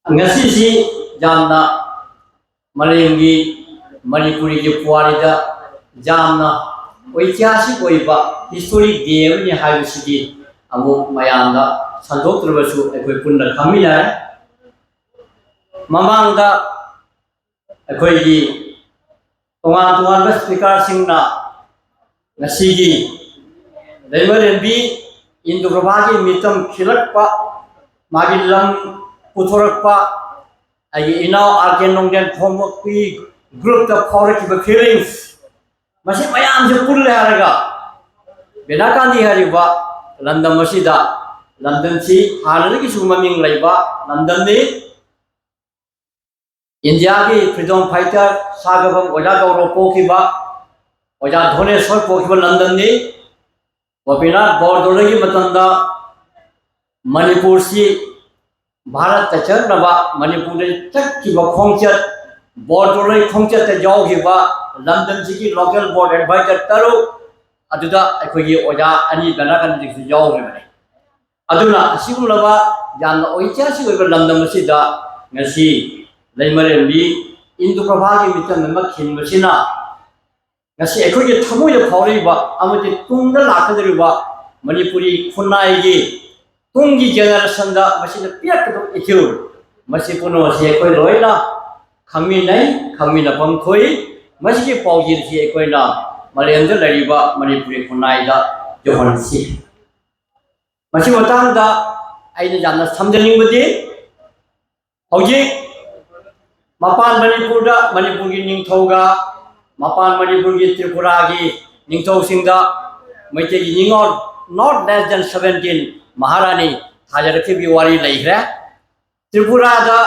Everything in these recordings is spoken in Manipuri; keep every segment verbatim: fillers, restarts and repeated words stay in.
ꯉꯁꯤꯁꯤ ꯌꯥꯝꯅ ꯃꯥꯂꯦꯝꯒꯤ ꯃꯅꯤꯄꯨꯔꯤꯒꯤ ꯄꯨꯋꯥꯔꯤꯗ ꯌꯥꯝꯅ ꯏꯇꯤꯍꯥꯁꯤꯛ ꯑꯣꯏꯕ ꯍꯤꯁꯇꯣꯔꯤꯛ ꯗꯦ ꯑꯃꯅꯤ ꯍꯥꯏꯕꯁꯤꯗꯤ ꯑꯃꯨꯛ ꯃꯌꯥꯝꯗ ꯁꯟꯗꯣꯛꯇ꯭ꯔꯕꯁꯨ ꯑꯩꯈꯣꯏ ꯄꯨꯟꯅ ꯈꯪꯃꯤꯟꯅꯔꯦ꯫ ꯃꯃꯥꯡꯗ ꯑꯩꯈꯣꯏꯒꯤ ꯇꯣꯉꯥꯟ ꯇꯣꯉꯥꯟꯕ ꯁ꯭ꯄꯤꯀꯔꯁꯤꯡꯅ ꯉꯁꯤꯒꯤ ꯂꯩꯃꯔꯦꯝꯕꯤ ꯏꯟꯗꯨ ꯄ꯭ꯔꯚꯥꯒꯤ ꯃꯤꯇꯝ ꯈꯤꯜꯂꯛꯄ, ꯃꯥꯒꯤ ꯂꯝ ꯄꯨꯊꯣꯔꯛꯄ, ꯑꯩꯒꯤ ꯏꯅꯥꯎ ꯑꯥꯔ ꯀꯦ ꯅꯣꯡꯗꯦꯟ ꯈꯣꯡꯎꯞꯀꯤ ꯒ꯭ꯔꯨꯞꯇ ꯐꯥꯎꯔꯛꯈꯤꯕ ꯐꯤꯂꯤꯡꯁ, ꯃꯁꯤ ꯃꯌꯥꯝꯁꯦ ꯄꯨꯜꯂꯦ ꯍꯥꯏꯔꯒ ꯕꯦꯅꯥꯀꯥꯟꯗꯤ ꯍꯥꯏꯔꯤꯕ ꯂꯝꯗꯝ ꯑꯁꯤꯗ, ꯂꯝꯗꯝꯁꯤ ꯍꯥꯟꯅꯗꯒꯤꯁꯨ ꯃꯃꯤꯡ ꯂꯩꯕ ꯂꯝꯗꯝꯅꯤ꯫ ꯏꯟꯗꯤꯌꯥꯒꯤ ꯐ꯭ꯔꯤꯗꯝ ꯐꯥꯏꯇꯔ ꯁꯥꯒꯕꯝ ꯑꯣꯖꯥ ꯒꯧꯔꯕ ꯄꯣꯛꯈꯤꯕ, ꯑꯣꯖꯥ ꯙꯣꯅꯦꯁꯣꯔ ꯄꯣꯛꯈꯤꯕ ꯂꯝꯗꯝꯅꯤ꯫ ꯒꯣꯄꯤꯅꯥꯊ ꯕꯣꯔꯗꯣꯂꯣꯏꯒꯤ ꯃꯇꯝꯗ ꯃꯅꯤꯄꯨꯔꯁꯤ ꯚꯥꯔꯠꯇ ꯆꯠꯅꯕ ꯃꯅꯤꯄꯨꯔꯗ ꯆꯠꯈꯤꯕ ꯈꯣꯡꯆꯠ, ꯕꯣꯔꯗꯣꯂꯣꯏ ꯈꯣꯡꯆꯠꯇ ꯌꯥꯎꯈꯤꯕ ꯂꯝꯗꯝꯁꯤꯒꯤ ꯂꯣꯀꯦꯜ ꯕꯣꯔꯗ ꯑꯦꯗꯚꯥꯏꯖꯔ ꯇꯔꯨꯛ, ꯑꯗꯨꯗ ꯑꯩꯈꯣꯏꯒꯤ ꯑꯣꯖꯥ ꯑꯅꯤ ꯕꯦꯅꯥꯀꯥꯟꯗꯤꯁꯨ ꯌꯥꯎꯈꯤꯕꯅꯤ꯫ ꯑꯗꯨꯅ ꯑꯁꯤꯒꯨꯝꯂꯕ ꯌꯥꯝꯅ ꯏꯇꯤꯍꯥꯁꯤꯛ ꯑꯣꯏꯕ ꯂꯝꯗꯝ ꯑꯁꯤꯗ ꯉꯁꯤ ꯂꯩꯃꯔꯦꯝꯕꯤ ꯏꯟꯗꯨ ꯄ꯭ꯔꯚꯥꯒꯤ ꯃꯤꯇꯝ ꯑꯃ ꯈꯤꯟꯕꯁꯤꯅ ꯉꯁꯤ ꯑꯩꯈꯣꯏꯒꯤ ꯊꯃꯣꯏꯗ ꯐꯥꯎꯔꯛꯏꯕ ꯑꯃꯗꯤ ꯇꯨꯡꯗ ꯂꯥꯛꯀꯗꯧꯔꯤꯕ ꯃꯅꯤꯄꯨꯔꯤ ꯈꯨꯟꯅꯥꯏꯒꯤ ꯇꯨꯡꯒꯤ ꯖꯦꯅꯦꯔꯦꯁꯟꯗ ꯃꯁꯤꯅ ꯄꯤꯔꯛꯀꯗꯕ ꯏꯊꯤꯜ, ꯃꯁꯤ ꯄꯨꯝꯅꯃꯛ ꯑꯁꯤ ꯑꯩꯈꯣꯏ ꯂꯣꯏꯅ ꯈꯪꯃꯤꯟꯅꯩ, ꯈꯪꯃꯤꯟꯅꯐꯝ ꯊꯣꯛꯏ꯫ ꯃꯁꯤꯒꯤ ꯄꯥꯎꯖꯦꯜꯁꯤ ꯑꯩꯈꯣꯏꯅ ꯃꯥꯂꯦꯝꯗ ꯂꯩꯔꯤꯕ ꯃꯅꯤꯄꯨꯔꯤ ꯈꯨꯟꯅꯥꯏꯗ ꯌꯧꯍꯟꯁꯤ꯫ ꯃꯁꯤ ꯃꯇꯥꯡꯗ ꯑꯩꯅ ꯌꯥꯝꯅ ꯁꯝꯖꯅꯤꯡꯕꯗꯤ, ꯍꯧꯖꯤꯛ ꯃꯄꯥꯟ ꯃꯅꯤꯄꯨꯔꯗ ꯃꯅꯤꯄꯨꯔꯒꯤ ꯅꯤꯡꯊꯧꯒ ꯃꯄꯥꯟ ꯃꯅꯤꯄꯨꯔꯒꯤ ꯇ꯭ꯔꯤꯄꯨꯔꯥꯒꯤ ꯅꯤꯡꯊꯧꯁꯤꯡꯗ ꯃꯩꯇꯩꯒꯤ ꯅꯤꯉꯣꯜ not less than seventeen ꯃꯍꯥꯔꯥꯅꯤ ꯊꯥꯖꯔꯛꯈꯤꯕꯒꯤ ꯋꯥꯔꯤ ꯂꯩꯈ꯭ꯔꯦ꯫ ꯇ꯭ꯔꯤꯄꯨꯔꯥꯗ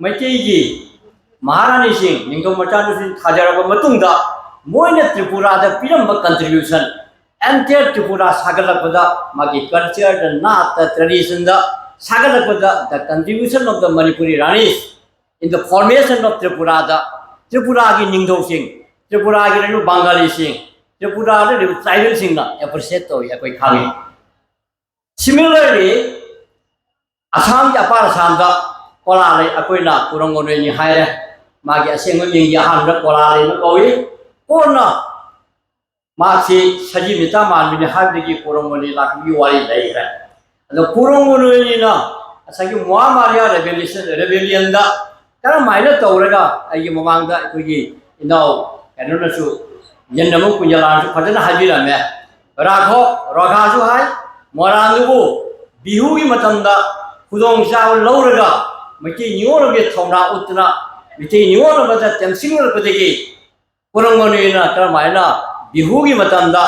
ꯃꯩꯇꯩꯒꯤ ꯃꯍꯥꯔꯥꯅꯤꯁꯤꯡ, ꯅꯤꯡꯊꯧ ꯃꯆꯥꯅꯨꯄꯤꯁꯤꯡ ꯊꯥꯖꯔꯕ ꯃꯇꯨꯡꯗ ꯃꯣꯏꯅ ꯇ꯭ꯔꯤꯄꯨꯔꯥꯗ ꯄꯤꯔꯝꯕ contribution, entire ꯇ꯭ꯔꯤꯄꯨꯔꯥ ꯁꯥꯒꯠꯂꯛꯄꯗ, ꯃꯥꯒꯤ culture the, ꯅꯥꯠꯇ, tradition the ꯁꯥꯒꯠꯂꯛꯄꯗ, the contribution of the Manipuri Ranis in the formation of ꯇ꯭ꯔꯤꯄꯨꯔꯥꯗ, ꯇ꯭ꯔꯤꯄꯨꯔꯥꯒꯤ ꯅꯤꯡꯊꯧꯁꯤꯡ, ꯇ꯭ꯔꯤꯄꯨꯔꯥꯒꯤ ꯂꯩꯔꯤꯕ ꯕꯪꯒꯥꯂꯤꯁꯤꯡ, ꯇ꯭ꯔꯤꯄꯨꯔꯥꯗ ꯂꯩꯔꯤꯕ tribal ꯁꯤꯡꯅ appreciate ꯇꯧꯏ, ꯑꯩꯈꯣꯏ ꯈꯪꯉꯤ꯫ Similarly, ꯑꯁꯥꯝꯒꯤ ꯑꯄꯥꯔ ꯑꯁꯥꯝꯗ ꯀꯣꯂꯥ ꯂꯩ, ꯑꯩꯈꯣꯏꯅ ꯀꯨꯔꯪꯒꯣꯟꯅꯨꯅꯤ ꯍꯥꯏꯔꯦ꯫ ꯃꯥꯒꯤ ꯑꯁꯦꯡꯕ ꯃꯤꯡꯗꯤ ꯑꯍꯥꯟꯕꯗ ꯀꯣꯂꯥ ꯂꯩꯅ ꯀꯧꯏ꯫ ꯀꯣꯟꯅ ꯃꯍꯥꯛꯁꯤ ꯁꯖꯤ ꯃꯤꯇꯥ ꯃꯥꯟꯕꯅꯤ ꯍꯥꯏꯕꯗꯒꯤ ꯀꯨꯔꯪꯒꯣꯟꯅꯨ ꯂꯥꯛꯄꯒꯤ ꯋꯥꯔꯤ ꯂꯩꯈ꯭ꯔꯦ꯫ ꯑꯗꯣ ꯀꯨꯔꯪꯒꯣꯟꯅꯨꯅꯤꯅ ꯉꯁꯥꯏꯒꯤ ꯃꯣꯍꯥꯃꯥꯔꯤꯌꯥ ꯔꯦꯕꯦꯂꯤꯁꯟ, ꯔꯦꯕꯦꯂꯤꯌꯟꯗ ꯀꯔꯝꯍꯥꯏꯅ ꯇꯧꯔꯒ ꯑꯩꯒꯤ ꯃꯃꯥꯡꯗ ꯑꯩꯈꯣꯏꯒꯤ ꯏꯅꯥꯎ ꯀꯩꯅꯣꯅꯁꯨ, ꯌꯦꯟꯅꯕ ꯀꯨꯟꯖꯂꯥꯅꯁꯨ ꯐꯖꯅ ꯍꯥꯏꯕꯤꯔꯝꯃꯦ꯫ ꯔꯥꯈꯣ, ꯔꯥꯈꯥꯁꯨ ꯍꯥꯏ, ꯃꯣꯏꯔꯥꯡꯗꯨꯕꯨ ꯕꯤꯍꯨꯒꯤ ꯃꯇꯝꯗ ꯈꯨꯗꯣꯡꯆꯥꯕ ꯂꯧꯔꯒ ꯃꯩꯇꯩ ꯅꯤꯉꯣꯜ ꯑꯃꯒꯤ ꯊꯧꯅꯥ ꯎꯠꯇꯨꯅ ꯃꯩꯇꯩ ꯅꯤꯉꯣꯜ ꯑꯃꯗ ꯇꯦꯝꯁꯤꯡꯂꯛꯄꯗꯒꯤ ꯀꯨꯔꯪꯒꯣꯟꯅꯨꯅ ꯀꯔꯝꯍꯥꯏꯅ ꯕꯤꯍꯨꯒꯤ ꯃꯇꯝꯗ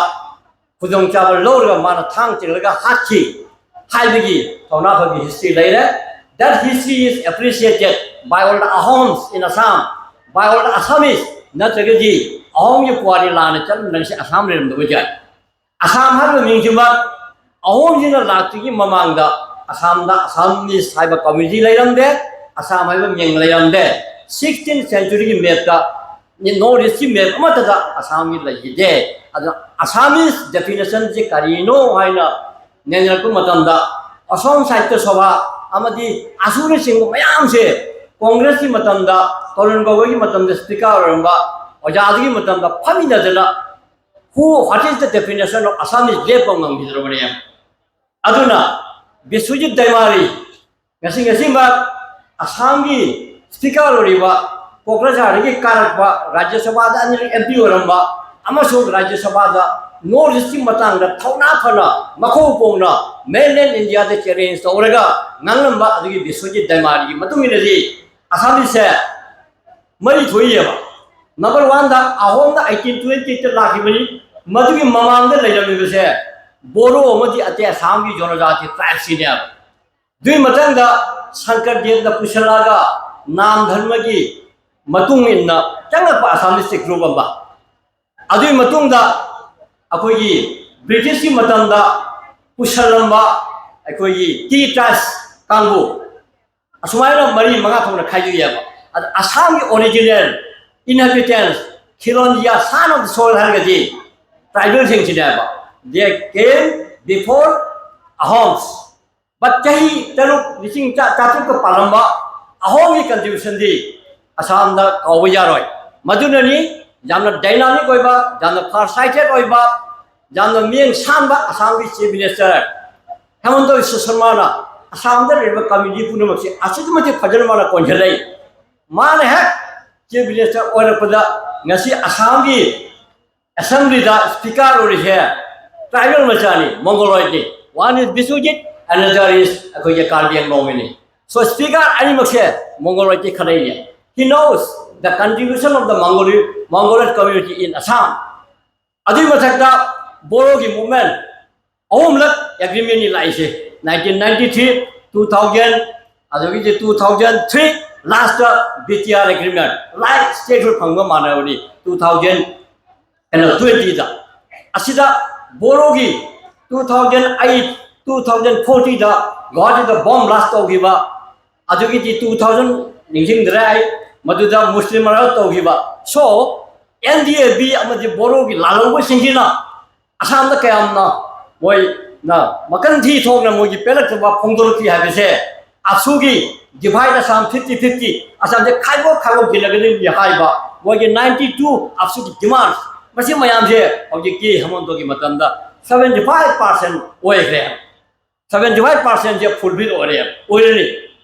ꯈꯨꯗꯣꯡꯆꯥꯕ ꯂꯧꯔꯒ ꯃꯥꯅ ꯊꯥꯡ ꯆꯤꯡꯂꯒ ꯍꯥꯠꯈꯤ ꯍꯥꯏꯕꯒꯤ ꯊꯧꯅꯥ ꯐꯕꯤ history ꯂꯩꯔꯦ꯫ That history is appreciated by all the Ahoms in Assam, by all the Assamese꯫ ꯅꯠꯇ꯭ꯔꯒꯗꯤ ꯑꯍꯣꯝꯒꯤ ꯄꯨꯋꯥꯔꯤ ꯂꯥꯟꯅ ꯆꯠꯂꯝꯗ꯭ꯔꯒꯁꯤ ꯑꯁꯥꯝ ꯂꯩꯔꯝꯗꯕ ꯌꯥꯏ꯫ ꯑꯁꯥꯝ ꯍꯥꯏꯕ ꯃꯤꯡꯁꯤꯃꯛ ꯑꯍꯣꯝꯁꯤꯅ ꯂꯥꯛꯇ꯭ꯔꯤꯉꯩ ꯃꯃꯥꯡꯗ ꯑꯁꯥꯝꯗ Assamese ꯍꯥꯏꯕ community ꯂꯩꯔꯝꯗꯦ, ꯑꯁꯥꯝ ꯍꯥꯏꯕ ꯃꯤꯡ ꯂꯩꯔꯝꯗꯦ꯫ Sixteenth centuryꯒꯤ mapꯇ, North Eastꯀꯤ map ꯑꯃꯠꯇꯗ ꯑꯁꯥꯝꯒꯤ ꯂꯩꯈꯤꯗꯦ꯫ ꯑꯗꯨꯅ Assamese definitionꯁꯤ ꯀꯔꯤꯅꯣ ꯍꯥꯏꯅ ꯅꯩꯅꯔꯛꯄ ꯃꯇꯝꯗ, ꯑꯁꯣꯝ ꯁꯥꯍꯤꯇ꯭ꯌ ꯁꯚꯥ ꯑꯃꯗꯤ ꯑꯁꯨꯅꯆꯤꯡꯕ ꯃꯌꯥꯝꯁꯦ ꯀꯣꯡꯒ꯭ꯔꯦꯁꯀꯤ ꯃꯇꯝꯗ, ꯇꯔꯨꯟ ꯒꯣꯒꯣꯏꯒꯤ ꯃꯇꯝꯗ speaker ꯑꯣꯏꯔꯝꯕ, ꯑꯣꯖꯥꯗꯨꯒꯤ ꯃꯇꯝꯗ ꯐꯝꯃꯤꯟꯅꯗꯅ, who, what is the definition of Assamese ꯂꯦꯞꯄ ꯉꯝꯈꯤꯗ꯭ꯔꯕꯅꯦ꯫ ꯑꯗꯨꯅ ꯕꯤꯁ꯭ꯋꯖꯤꯠ ꯗꯩꯃꯥꯔꯤ ꯉꯁꯤ ꯉꯁꯤꯃꯛ ꯑꯁꯥꯝꯒꯤ speaker ꯑꯣꯏꯔꯤꯕ, ꯀꯣꯀ꯭ꯔꯥꯖꯥꯔꯗꯒꯤ ꯀꯥꯔꯛꯄ, ꯔꯥꯖ꯭ꯌ ꯁꯚꯥꯗ ꯑꯅꯤꯔꯛ MP ꯑꯣꯏꯔꯝꯕ ꯑꯃꯁꯨꯡ ꯔꯥꯖ꯭ꯌ ꯁꯚꯥꯗ North Eastꯀꯤ ꯃꯇꯥꯡꯗ ꯊꯧꯅꯥ ꯐꯅ ꯃꯈꯧ ꯄꯣꯡꯅ mainland Indiaꯗ challenge ꯇꯧꯔꯒ ꯉꯥꯡꯂꯝꯕ ꯑꯗꯨꯒꯤ ꯕꯤꯁ꯭ꯋꯖꯤꯠ ꯗꯩꯃꯥꯔꯤꯒꯤ ꯃꯇꯨꯡ ꯏꯟꯅꯗꯤ Assamese ꯃꯔꯤ ꯊꯣꯛꯏꯑꯕ꯫ Number oneꯗ ꯑꯍꯣꯝꯅ eighteen twenty eightꯇ ꯂꯥꯛꯈꯤꯕꯅꯤ꯫ ꯃꯗꯨꯒꯤ ꯃꯃꯥꯡꯗ ꯂꯩꯔꯝꯃꯤꯕꯁꯦ ꯕꯣꯔꯣ ꯑꯃꯗꯤ ꯑꯇꯩ ꯑꯁꯥꯝꯒꯤ ꯖꯅꯖꯥꯇꯤ tribeꯁꯤꯅꯦꯕ꯫ ꯑꯗꯨꯒꯤ ꯃꯊꯪꯗ ꯁꯪꯀꯔꯗꯦꯕꯅ ꯄꯨꯁꯜꯂꯛꯑꯒ ꯅꯥꯝ ꯙꯔꯃꯒꯤ ꯃꯇꯨꯡ ꯏꯟꯅ ꯆꯪꯂꯛꯄ Assamese group ꯑꯃ꯫ ꯑꯗꯨꯒꯤ ꯃꯇꯨꯡꯗ ꯑꯩꯈꯣꯏꯒꯤ Britishꯀꯤ ꯃꯇꯝꯗ ꯄꯨꯁꯜꯂꯝꯕ ꯑꯩꯈꯣꯏꯒꯤ tea tribes ꯀꯥꯡꯕꯨ, ꯑꯁꯨꯃꯥꯏꯅ ꯃꯔꯤ ꯃꯉꯥ ꯊꯣꯛꯅ ꯈꯥꯏꯗꯣꯛꯑꯦꯕ꯫ ꯑꯗ ꯑꯁꯥꯝꯒꯤ original inhabitants, ꯈꯤꯂꯣꯟꯖꯤꯌꯥ, son of the soil ꯍꯥꯏꯔꯒꯗꯤ tribalꯁꯤꯡꯁꯤꯅꯦꯕ꯫ They came before Ahoms꯫ But ꯆꯍꯤ ꯇꯔꯨꯛ, ꯂꯤꯁꯤꯡ ꯇꯔꯨꯛꯀ ꯄꯥꯜꯂꯝꯕ ꯑꯍꯣꯝꯒꯤ contribution ꯗꯤ ꯑꯁꯥꯝꯗ ꯀꯥꯎꯕ ꯌꯥꯔꯣꯏ꯫ ꯃꯗꯨꯅꯅꯤ ꯌꯥꯝꯅ dynamic ꯑꯣꯏꯕ, ꯌꯥꯝꯅ far sighted ꯑꯣꯏꯕ, ꯌꯥꯝꯅ ꯃꯤꯠꯌꯦꯡ ꯁꯥꯟꯕ ꯑꯁꯥꯝꯒꯤ Chief Minister ꯍꯦꯃꯟꯇ ꯕꯤꯁ꯭ꯋ ꯁꯔꯃꯅ ꯑꯁꯥꯝꯗ ꯂꯩꯔꯤꯕ community ꯄꯨꯝꯅꯃꯛꯁꯤ ꯑꯁꯨꯛꯀꯤ ꯃꯇꯤꯛ ꯐꯖꯅ ꯃꯥꯅ ꯀꯣꯟꯁꯤꯜꯂꯛꯏ꯫ ꯃꯥꯅ ꯍꯦꯛ Chief Minister ꯑꯣꯏꯔꯛꯄꯗ ꯉꯁꯤ ꯑꯁꯥꯝꯒꯤ Assembly ꯗ Speaker ꯑꯣꯏꯔꯤꯁꯦ tribal ꯃꯆꯥꯅꯤ, Mongoloid ꯅꯤ꯫ One is Biswajit, another is ꯑꯩꯈꯣꯏꯒꯤ ꯀꯥꯔꯕꯤ ꯑꯪꯒꯣꯡꯒꯤꯅꯤ꯫ So Speaker ꯑꯅꯤꯃꯛꯁꯦ Mongoloid ꯀꯤ ꯈꯟꯅꯩꯅꯦ꯫ He knows the contribution of the Mongoloid, Mongoloid community in Assam. ꯑꯗꯨꯒꯤ ꯃꯊꯛꯇ ꯕꯣꯔꯣꯒꯤ movement ꯑꯍꯨꯝꯂꯛ agreement ꯅꯤ ꯂꯥꯛꯏꯁꯦ꯫ Nineteen ninety three, two thousand, ꯑꯗꯨꯗꯒꯤꯗꯤ two thousand three, last ꯇ B T R agreement, like statehood ꯐꯪꯕ ꯃꯥꯟꯅꯕꯅꯤ, two thousand ꯀꯩꯅꯣ twenty ꯗ꯫ ꯑꯁꯤꯗ ꯕꯣꯔꯣꯒꯤ two thousand eight, two thousand fourteen ꯗ ꯒꯨꯋꯥꯍꯥꯇꯤꯗ bomb blast ꯇꯧꯈꯤꯕ, ꯑꯗꯨꯒꯤꯗꯤ two thousand ꯅꯤꯡꯁꯤꯡꯗ꯭ꯔꯦ ꯑꯩ, ꯃꯗꯨꯗ ꯃꯨꯁꯂꯤꯝ ꯃꯔꯛ ꯇꯧꯈꯤꯕ꯫ So N D A B ꯑꯃꯗꯤ ꯕꯣꯔꯣꯒꯤ ꯂꯥꯜꯍꯧꯕꯁꯤꯡꯁꯤꯅ ꯑꯁꯥꯝꯗ ꯀꯌꯥꯝꯅ ꯃꯣꯏꯅ ꯃꯈꯜ ꯊꯤ ꯊꯣꯛꯅ ꯃꯣꯏꯒꯤ ꯄꯦꯜꯂꯛꯇꯕ ꯐꯣꯡꯗꯣꯔꯛꯈꯤ ꯍꯥꯏꯕꯁꯦ, ꯑꯁꯨꯒꯤ divide Assam fifty fifty, ꯑꯁꯥꯝꯁꯦ ꯈꯥꯏꯗꯣꯛ ꯈꯥꯏꯗꯣꯛꯈꯤꯅꯒꯅꯤ ꯍꯥꯏꯕ ꯃꯣꯏꯒꯤ ninety two ꯑꯁꯨꯒꯤ demand, ꯃꯁꯤ ꯃꯌꯥꯝꯁꯦ ꯍꯧꯖꯤꯛꯇꯤ ꯍꯦꯃꯟꯇꯒꯤ ꯃꯇꯝꯗ seventy five percent ꯑꯣꯏꯈ꯭ꯔꯦ꯫ Seventy five percent ꯁꯦ fulfill ꯑꯣꯏꯔꯦ, ꯑꯣꯏꯔꯅꯤ꯫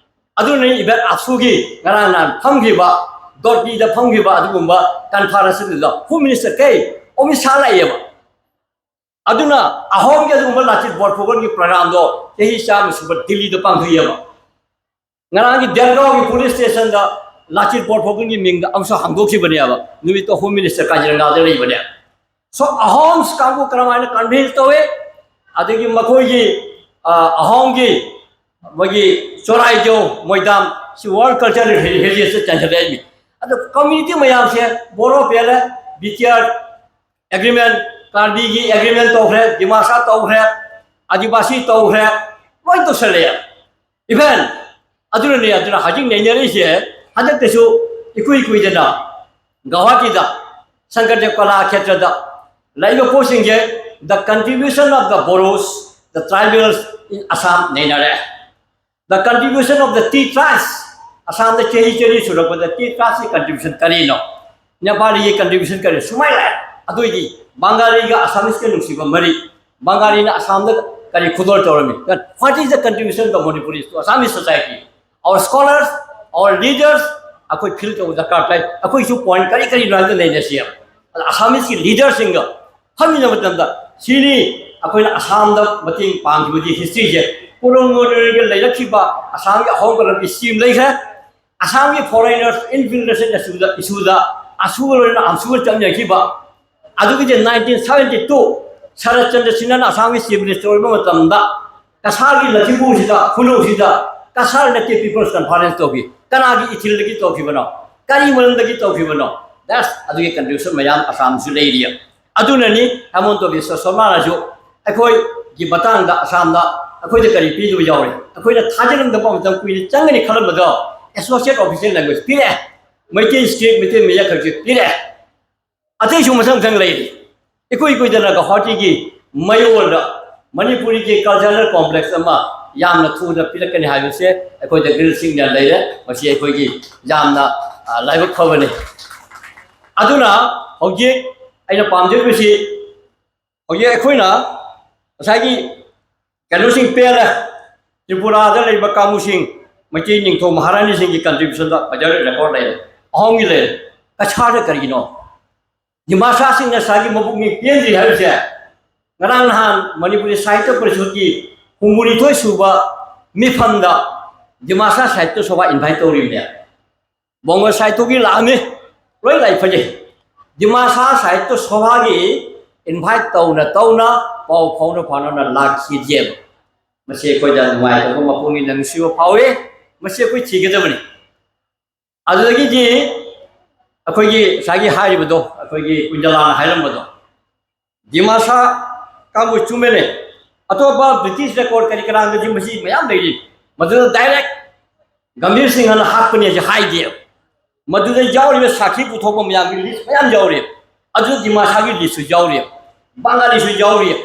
ꯑꯗꯨꯅ even ꯑꯁꯨꯒꯤ ꯉꯔꯥꯡ ꯅꯍꯥꯟ ꯐꯝꯈꯤꯕ, ꯗꯣꯗꯤꯗ ꯐꯝꯈꯤꯕ ꯑꯗꯨꯒꯨꯝꯕ conference ꯗꯨꯗ Home Minister ꯀꯩ ꯑꯃꯤꯠ ꯁꯥꯍ ꯂꯥꯛꯑꯦꯕ꯫ ꯑꯗꯨꯅ ꯑꯍꯣꯝꯒꯤ ꯑꯗꯨꯒꯨꯝꯕ ꯂꯥꯆꯤꯠ ꯕꯣꯔꯐꯨꯀꯟꯒꯤ program ꯗꯣ ꯆꯍꯤ ꯆꯥꯝꯃ ꯁꯨꯕ ꯗꯤꯜꯂꯤꯗ ꯄꯥꯡꯊꯣꯛꯑꯦꯕ꯫ ꯉꯔꯥꯡꯒꯤ ꯗꯦꯔꯒꯥꯎꯒꯤ police station ꯗ ꯂꯥꯆꯤꯠ ꯕꯣꯔꯐꯨꯀꯟꯒꯤ ꯃꯤꯡꯗ ꯑꯃꯁꯨ ꯍꯥꯡꯗꯣꯛꯈꯤꯕꯅꯦꯕ, ꯅꯨꯃꯤꯠꯇꯣ Home Minister ꯀꯥꯖꯤꯔꯪꯒꯥꯗ ꯂꯩꯕꯅꯦ꯫ So Ahoms ꯀꯥꯡꯕꯨ ꯀꯔꯝꯍꯥꯏꯅ convince ꯇꯧꯏ, ꯑꯗꯒꯤ ꯃꯈꯣꯏꯒꯤ, ꯑ, ꯑꯍꯣꯝꯒꯤ ꯃꯣꯏꯒꯤ ꯆꯣꯔꯥꯏꯖꯧ ꯃꯣꯏꯗꯥꯝ ꯁꯤ World Cultural Heritage ꯇ ꯆꯟꯁꯤꯜꯂꯛꯏ꯫ ꯑꯗꯣ community ꯃꯌꯥꯝꯁꯦ ꯕꯣꯔꯣ ꯄꯦꯜꯂꯦ, B T R agreement, ꯀꯥꯔꯕꯤꯒꯤ agreement ꯇꯧꯈ꯭ꯔꯦ, ꯗꯤꯃꯥꯁꯥ ꯇꯧꯈ꯭ꯔꯦ, ꯑꯥꯗꯤꯕꯥꯁꯤ ꯇꯧꯈ꯭ꯔꯦ, ꯂꯣꯏ ꯇꯧꯁꯜꯂꯛꯑꯦ꯫ Even ꯑꯗꯨꯅꯅꯦ, ꯑꯗꯨꯅ ꯍꯧꯖꯤꯛ ꯅꯩꯅꯔꯤꯁꯦ, ꯍꯟꯗꯛꯇꯁꯨ ꯏꯀꯨꯏ ꯀꯨꯏꯗꯅ ꯒꯧꯍꯥꯇꯤꯗ ꯁꯪꯀꯔꯗꯦꯕ ꯀꯂꯥ ꯈꯦꯇ꯭ꯔꯗ ꯂꯩꯕ ꯄꯣꯠꯁꯤꯡꯁꯦ, the contribution of the Boros, the tribals in Assam ꯅꯩꯅꯔꯦ꯫ The contribution of the tea tribes, ꯑꯁꯥꯝꯗ ꯆꯍꯤ ꯆꯅꯤ ꯁꯨꯔꯛꯄꯗ ꯇꯦꯟ ꯀ꯭ꯂꯥꯁꯀꯤ ꯀꯟꯇ꯭ꯔꯤꯕ꯭ꯌꯨꯁꯟ ꯀꯔꯤꯅꯣ? ꯅꯦꯄꯥꯂꯤꯒꯤ ꯀꯟꯇ꯭ꯔꯤꯕ꯭ꯌꯨꯁꯟ ꯀꯔꯤ? ꯁꯨꯃꯥꯏꯅ ꯂꯥꯛꯑꯦ꯫ ꯑꯗꯨꯏꯗꯤ ꯕꯪꯒꯥꯂꯤꯒ ꯑꯁꯥꯃꯤꯁꯀ ꯅꯨꯡꯁꯤꯕ ꯃꯔꯤ, ꯕꯪꯒꯥꯂꯤꯅ ꯑꯁꯥꯝꯗ ꯀꯔꯤ ꯈꯨꯗꯣꯜ ꯇꯧꯔꯝꯃꯤ? What is the contribution of Manipuris to Assamese society? Our scholars, our leaders, ꯑꯩꯈꯣꯏ ꯐꯤꯜ ꯇꯧꯕ ꯗꯔꯀꯥꯔ ꯇꯥꯏ꯫ ꯑꯩꯈꯣꯏꯁꯨ ꯄꯣꯏꯟꯠ ꯀꯔꯤ ꯀꯔꯤꯅꯣ ꯍꯥꯏꯕꯗꯨ ꯅꯩꯅꯁꯤ꯫ ꯑꯗ ꯑꯁꯥꯃꯤꯁꯀꯤ ꯂꯤꯗꯔꯁꯤꯡꯒ ꯐꯝꯃꯤꯟꯅꯕ ꯃꯇꯝꯗ ꯁꯤꯅꯤ ꯑꯩꯈꯣꯏꯅ ꯑꯁꯥꯝꯗ ꯃꯇꯦꯡ ꯄꯥꯡꯈꯤꯕꯒꯤ ꯍꯤꯁꯇ꯭ꯔꯤꯁꯦ꯫ ꯀꯣꯂꯣꯅꯤꯌꯦꯜꯒ ꯂꯩꯔꯛꯈꯤꯕ ꯑꯁꯥꯝꯒꯤ ꯑꯍꯣꯡꯕ ꯂꯝꯕꯤ ꯁꯤ ꯑꯃ ꯂꯩꯈ꯭ꯔꯦ꯫ ꯑꯁꯥꯝꯒꯤ ꯐꯣꯔꯦꯅꯔꯁ ꯏꯟꯐꯤꯜꯇ꯭ꯔꯦꯁꯟ ꯏꯁꯨꯗ, ꯏꯁꯨꯗ ꯑꯁꯨꯔ ꯑꯣꯏꯅ ꯑꯝꯁꯨꯒ ꯆꯠꯃꯤꯟꯅꯈꯤꯕ꯫ ꯑꯗꯨꯒꯤꯗꯤ ꯅꯥꯏꯟꯇꯤꯟ ꯁꯕꯦꯟꯇꯤ ꯇꯨ ꯁꯔꯠ ꯆꯟꯗ꯭ꯔ ꯁꯤꯟꯍꯅ ꯑꯁꯥꯝꯒꯤ ꯆꯤꯐ ꯃꯤꯅꯤꯁꯇꯔ ꯑꯣꯏꯕ ꯃꯇꯝꯗ ꯀꯁꯥꯔꯒꯤ ꯂꯈꯤꯝꯄꯨꯔꯁꯤꯗ, ꯈꯨꯅꯧꯁꯤꯗ ꯀꯁꯥꯔ ꯅꯠꯇꯦ ꯄꯤꯄꯜꯁ ꯀꯟꯐꯔꯦꯟꯁ ꯇꯧꯈꯤ꯫ ꯀꯅꯥꯒꯤ ꯏꯊꯤꯜꯗꯒꯤ ꯇꯧꯈꯤꯕꯅꯣ? ꯀꯔꯤ ꯃꯔꯝꯗꯒꯤ ꯇꯧꯈꯤꯕꯅꯣ? ꯗꯁ ꯑꯗꯨꯒꯤ ꯀꯟꯇ꯭ꯔꯤꯕ꯭ꯌꯨꯁꯟ ꯃꯌꯥꯝ ꯑꯁꯥꯝꯁꯨ ꯂꯩꯔꯤ꯫ ꯑꯗꯨꯅꯅꯤ ꯍꯦꯃꯟꯇ ꯕꯤꯁ꯭ꯋ ꯁꯔꯃꯥꯅꯁꯨ ꯑꯩꯈꯣꯏꯒꯤ ꯃꯇꯥꯡꯗ ꯑꯁꯥꯝꯗ ꯑꯩꯈꯣꯏꯗ ꯀꯔꯤ ꯄꯤꯗꯕ ꯌꯥꯎꯔꯤ? ꯑꯩꯈꯣꯏꯅ ꯊꯥꯖꯔꯝꯗꯕ ꯃꯇꯝ ꯀꯨꯏꯅ ꯆꯪꯒꯅꯤ ꯈꯜꯂꯝꯕꯗꯣ ꯑꯦꯁꯣꯁꯤꯌꯦꯠ ꯑꯣꯐꯤꯁꯤꯌꯦꯜ ꯂꯦꯡꯒ꯭ꯋꯦꯖ ꯄꯤꯔꯛꯑꯦ, ꯃꯩꯇꯩ ꯁ꯭ꯀ꯭ꯔꯤꯞ, ꯃꯩꯇꯩ ꯃꯌꯦꯛ ꯈꯔꯁꯨ ꯄꯤꯔꯛꯑꯦ꯫ ꯑꯇꯩꯁꯨ ꯃꯊꯪ ꯃꯊꯪ ꯂꯩꯔꯤ꯫ ꯏꯀꯨꯏ ꯀꯨꯏꯗꯅ ꯒꯧꯍꯥꯇꯤꯒꯤ ꯃꯌꯣꯜꯗ ꯃꯅꯤꯄꯨꯔꯤꯒꯤ ꯀꯜꯆꯔꯦꯜ ꯀꯣꯝꯄ꯭ꯂꯦꯛꯁ ꯑꯃ ꯌꯥꯝꯅ ꯊꯨꯅ ꯄꯤꯔꯛꯀꯅꯤ ꯍꯥꯏꯕꯁꯦ ꯑꯩꯈꯣꯏꯗ ꯒ꯭ꯔꯤꯟ ꯁꯤꯒꯅꯦꯜ ꯂꯩꯔꯦ꯫ ꯃꯁꯤ ꯑꯩꯈꯣꯏꯒꯤ ꯌꯥꯝꯅ, ꯑ, ꯂꯥꯏꯕꯛ ꯐꯕꯅꯤ꯫ ꯑꯗꯨꯅ ꯍꯧꯖꯤꯛ ꯑꯩꯅ ꯄꯥꯝꯖꯔꯤꯕꯁꯤ, ꯍꯧꯖꯤꯛ ꯑꯩꯈꯣꯏꯅ ꯉꯁꯥꯏꯒꯤ ꯀꯩꯅꯣꯁꯤꯡ ꯄꯦꯜꯂꯦ, ꯇ꯭ꯔꯤꯄꯨꯔꯥꯗ ꯂꯩꯕ ꯀꯥꯡꯕꯨꯁꯤꯡ, ꯃꯩꯇꯩ ꯅꯤꯡꯊꯧ ꯃꯍꯥꯔꯥꯅꯤꯁꯤꯡꯒꯤ ꯀꯟꯇ꯭ꯔꯤꯕ꯭ꯌꯨꯁꯟꯗ ꯐꯖꯔꯦ, ꯔꯦꯀꯣꯔꯗ ꯂꯩꯔꯦ꯫ ꯑꯍꯣꯝꯒꯤ ꯂꯩꯔꯦ꯫ ꯀꯁꯥꯔꯗ ꯀꯔꯤꯒꯤꯅꯣ? ꯗꯤꯃꯥꯁꯥꯁꯤꯡꯅ ꯉꯁꯥꯏꯒꯤ ꯃꯕꯨꯛꯅꯤꯡ ꯄꯦꯟꯗ꯭ꯔꯤ ꯍꯥꯏꯕꯁꯦ ꯉꯔꯥꯡ ꯅꯍꯥꯟ ꯃꯅꯤꯄꯨꯔꯤ ꯁꯥꯍꯤꯇ꯭ꯌ ꯄꯔꯤꯁꯠꯀꯤ ꯍꯨꯝꯐꯨꯅꯤꯊꯣꯏ ꯁꯨꯕ ꯃꯤꯐꯝꯗ ꯗꯤꯃꯥꯁꯥ ꯁꯥꯍꯤꯇ꯭ꯌ ꯁꯚꯥ ꯏꯟꯚꯥꯏꯠ ꯇꯧꯔꯤꯕꯅꯦ꯫ ꯕꯣꯡꯒꯣ ꯁꯥꯍꯤꯇ꯭ꯌꯒꯤ ꯂꯥꯛꯑꯝꯃꯤ, ꯂꯣꯏ ꯂꯥꯏ ꯐꯖꯩ꯫ ꯗꯤꯃꯥꯁꯥ ꯁꯥꯍꯤꯇ꯭ꯌ ꯁꯚꯥꯒꯤ ꯏꯟꯚꯥꯏꯠ ꯇꯧꯅ ꯇꯧꯅ, ꯄꯥꯎ ꯐꯥꯎꯅ ꯐꯥꯎꯅꯅ ꯂꯥꯛꯈꯤꯗꯦꯕ꯫ ꯃꯁꯤ ꯑꯩꯈꯣꯏꯗ ꯅꯨꯡꯉꯥꯏꯇꯕ, ꯃꯄꯨꯛꯅꯤꯡꯗ ꯅꯨꯡꯁꯤꯕ ꯐꯥꯎꯏ꯫ ꯃꯁꯤ ꯑꯩꯈꯣꯏ ꯊꯤꯒꯗꯕꯅꯤ꯫ ꯑꯗꯨꯗꯒꯤꯗꯤ ꯑꯩꯈꯣꯏꯒꯤ ꯉꯁꯥꯏꯒꯤ ꯍꯥꯏꯔꯤꯕꯗꯣ, ꯑꯩꯈꯣꯏꯒꯤ ꯀꯨꯏꯟꯗꯂꯥꯅ ꯍꯥꯏꯔꯝꯕꯗꯣ, ꯗꯤꯃꯥꯁꯥ ꯀꯥꯡꯕꯨ ꯆꯨꯝꯃꯦꯅꯦ꯫ ꯑꯇꯣꯞꯄ ꯕ꯭ꯔꯤꯇꯤꯁ ꯔꯦꯀꯣꯔꯗ ꯀꯔꯤ ꯀꯔꯥꯗꯗꯤ ꯃꯁꯤ ꯃꯌꯥꯝ ꯂꯩꯔꯤ꯫ ꯃꯗꯨꯗ ꯗꯥꯏꯔꯦꯛ ꯒꯝꯚꯤꯔ ꯁꯤꯡꯍꯅ ꯍꯥꯞꯄꯅꯦꯁꯦ ꯍꯥꯏꯗꯦ꯫ ꯃꯗꯨꯗ ꯌꯥꯎꯔꯤꯕ ꯁꯥꯈꯤ ꯄꯨꯊꯣꯛꯄ ꯃꯌꯥꯝꯒꯤ ꯂꯤꯁ ꯃꯌꯥꯝ ꯌꯥꯎꯔꯤ꯫ ꯑꯗꯨ ꯗꯤꯃꯥꯁꯥꯒꯤ ꯂꯤꯁꯁꯨ ꯌꯥꯎꯔꯤ, ꯕꯪꯒꯥꯂꯤꯁꯨ ꯌꯥꯎꯔꯤ꯫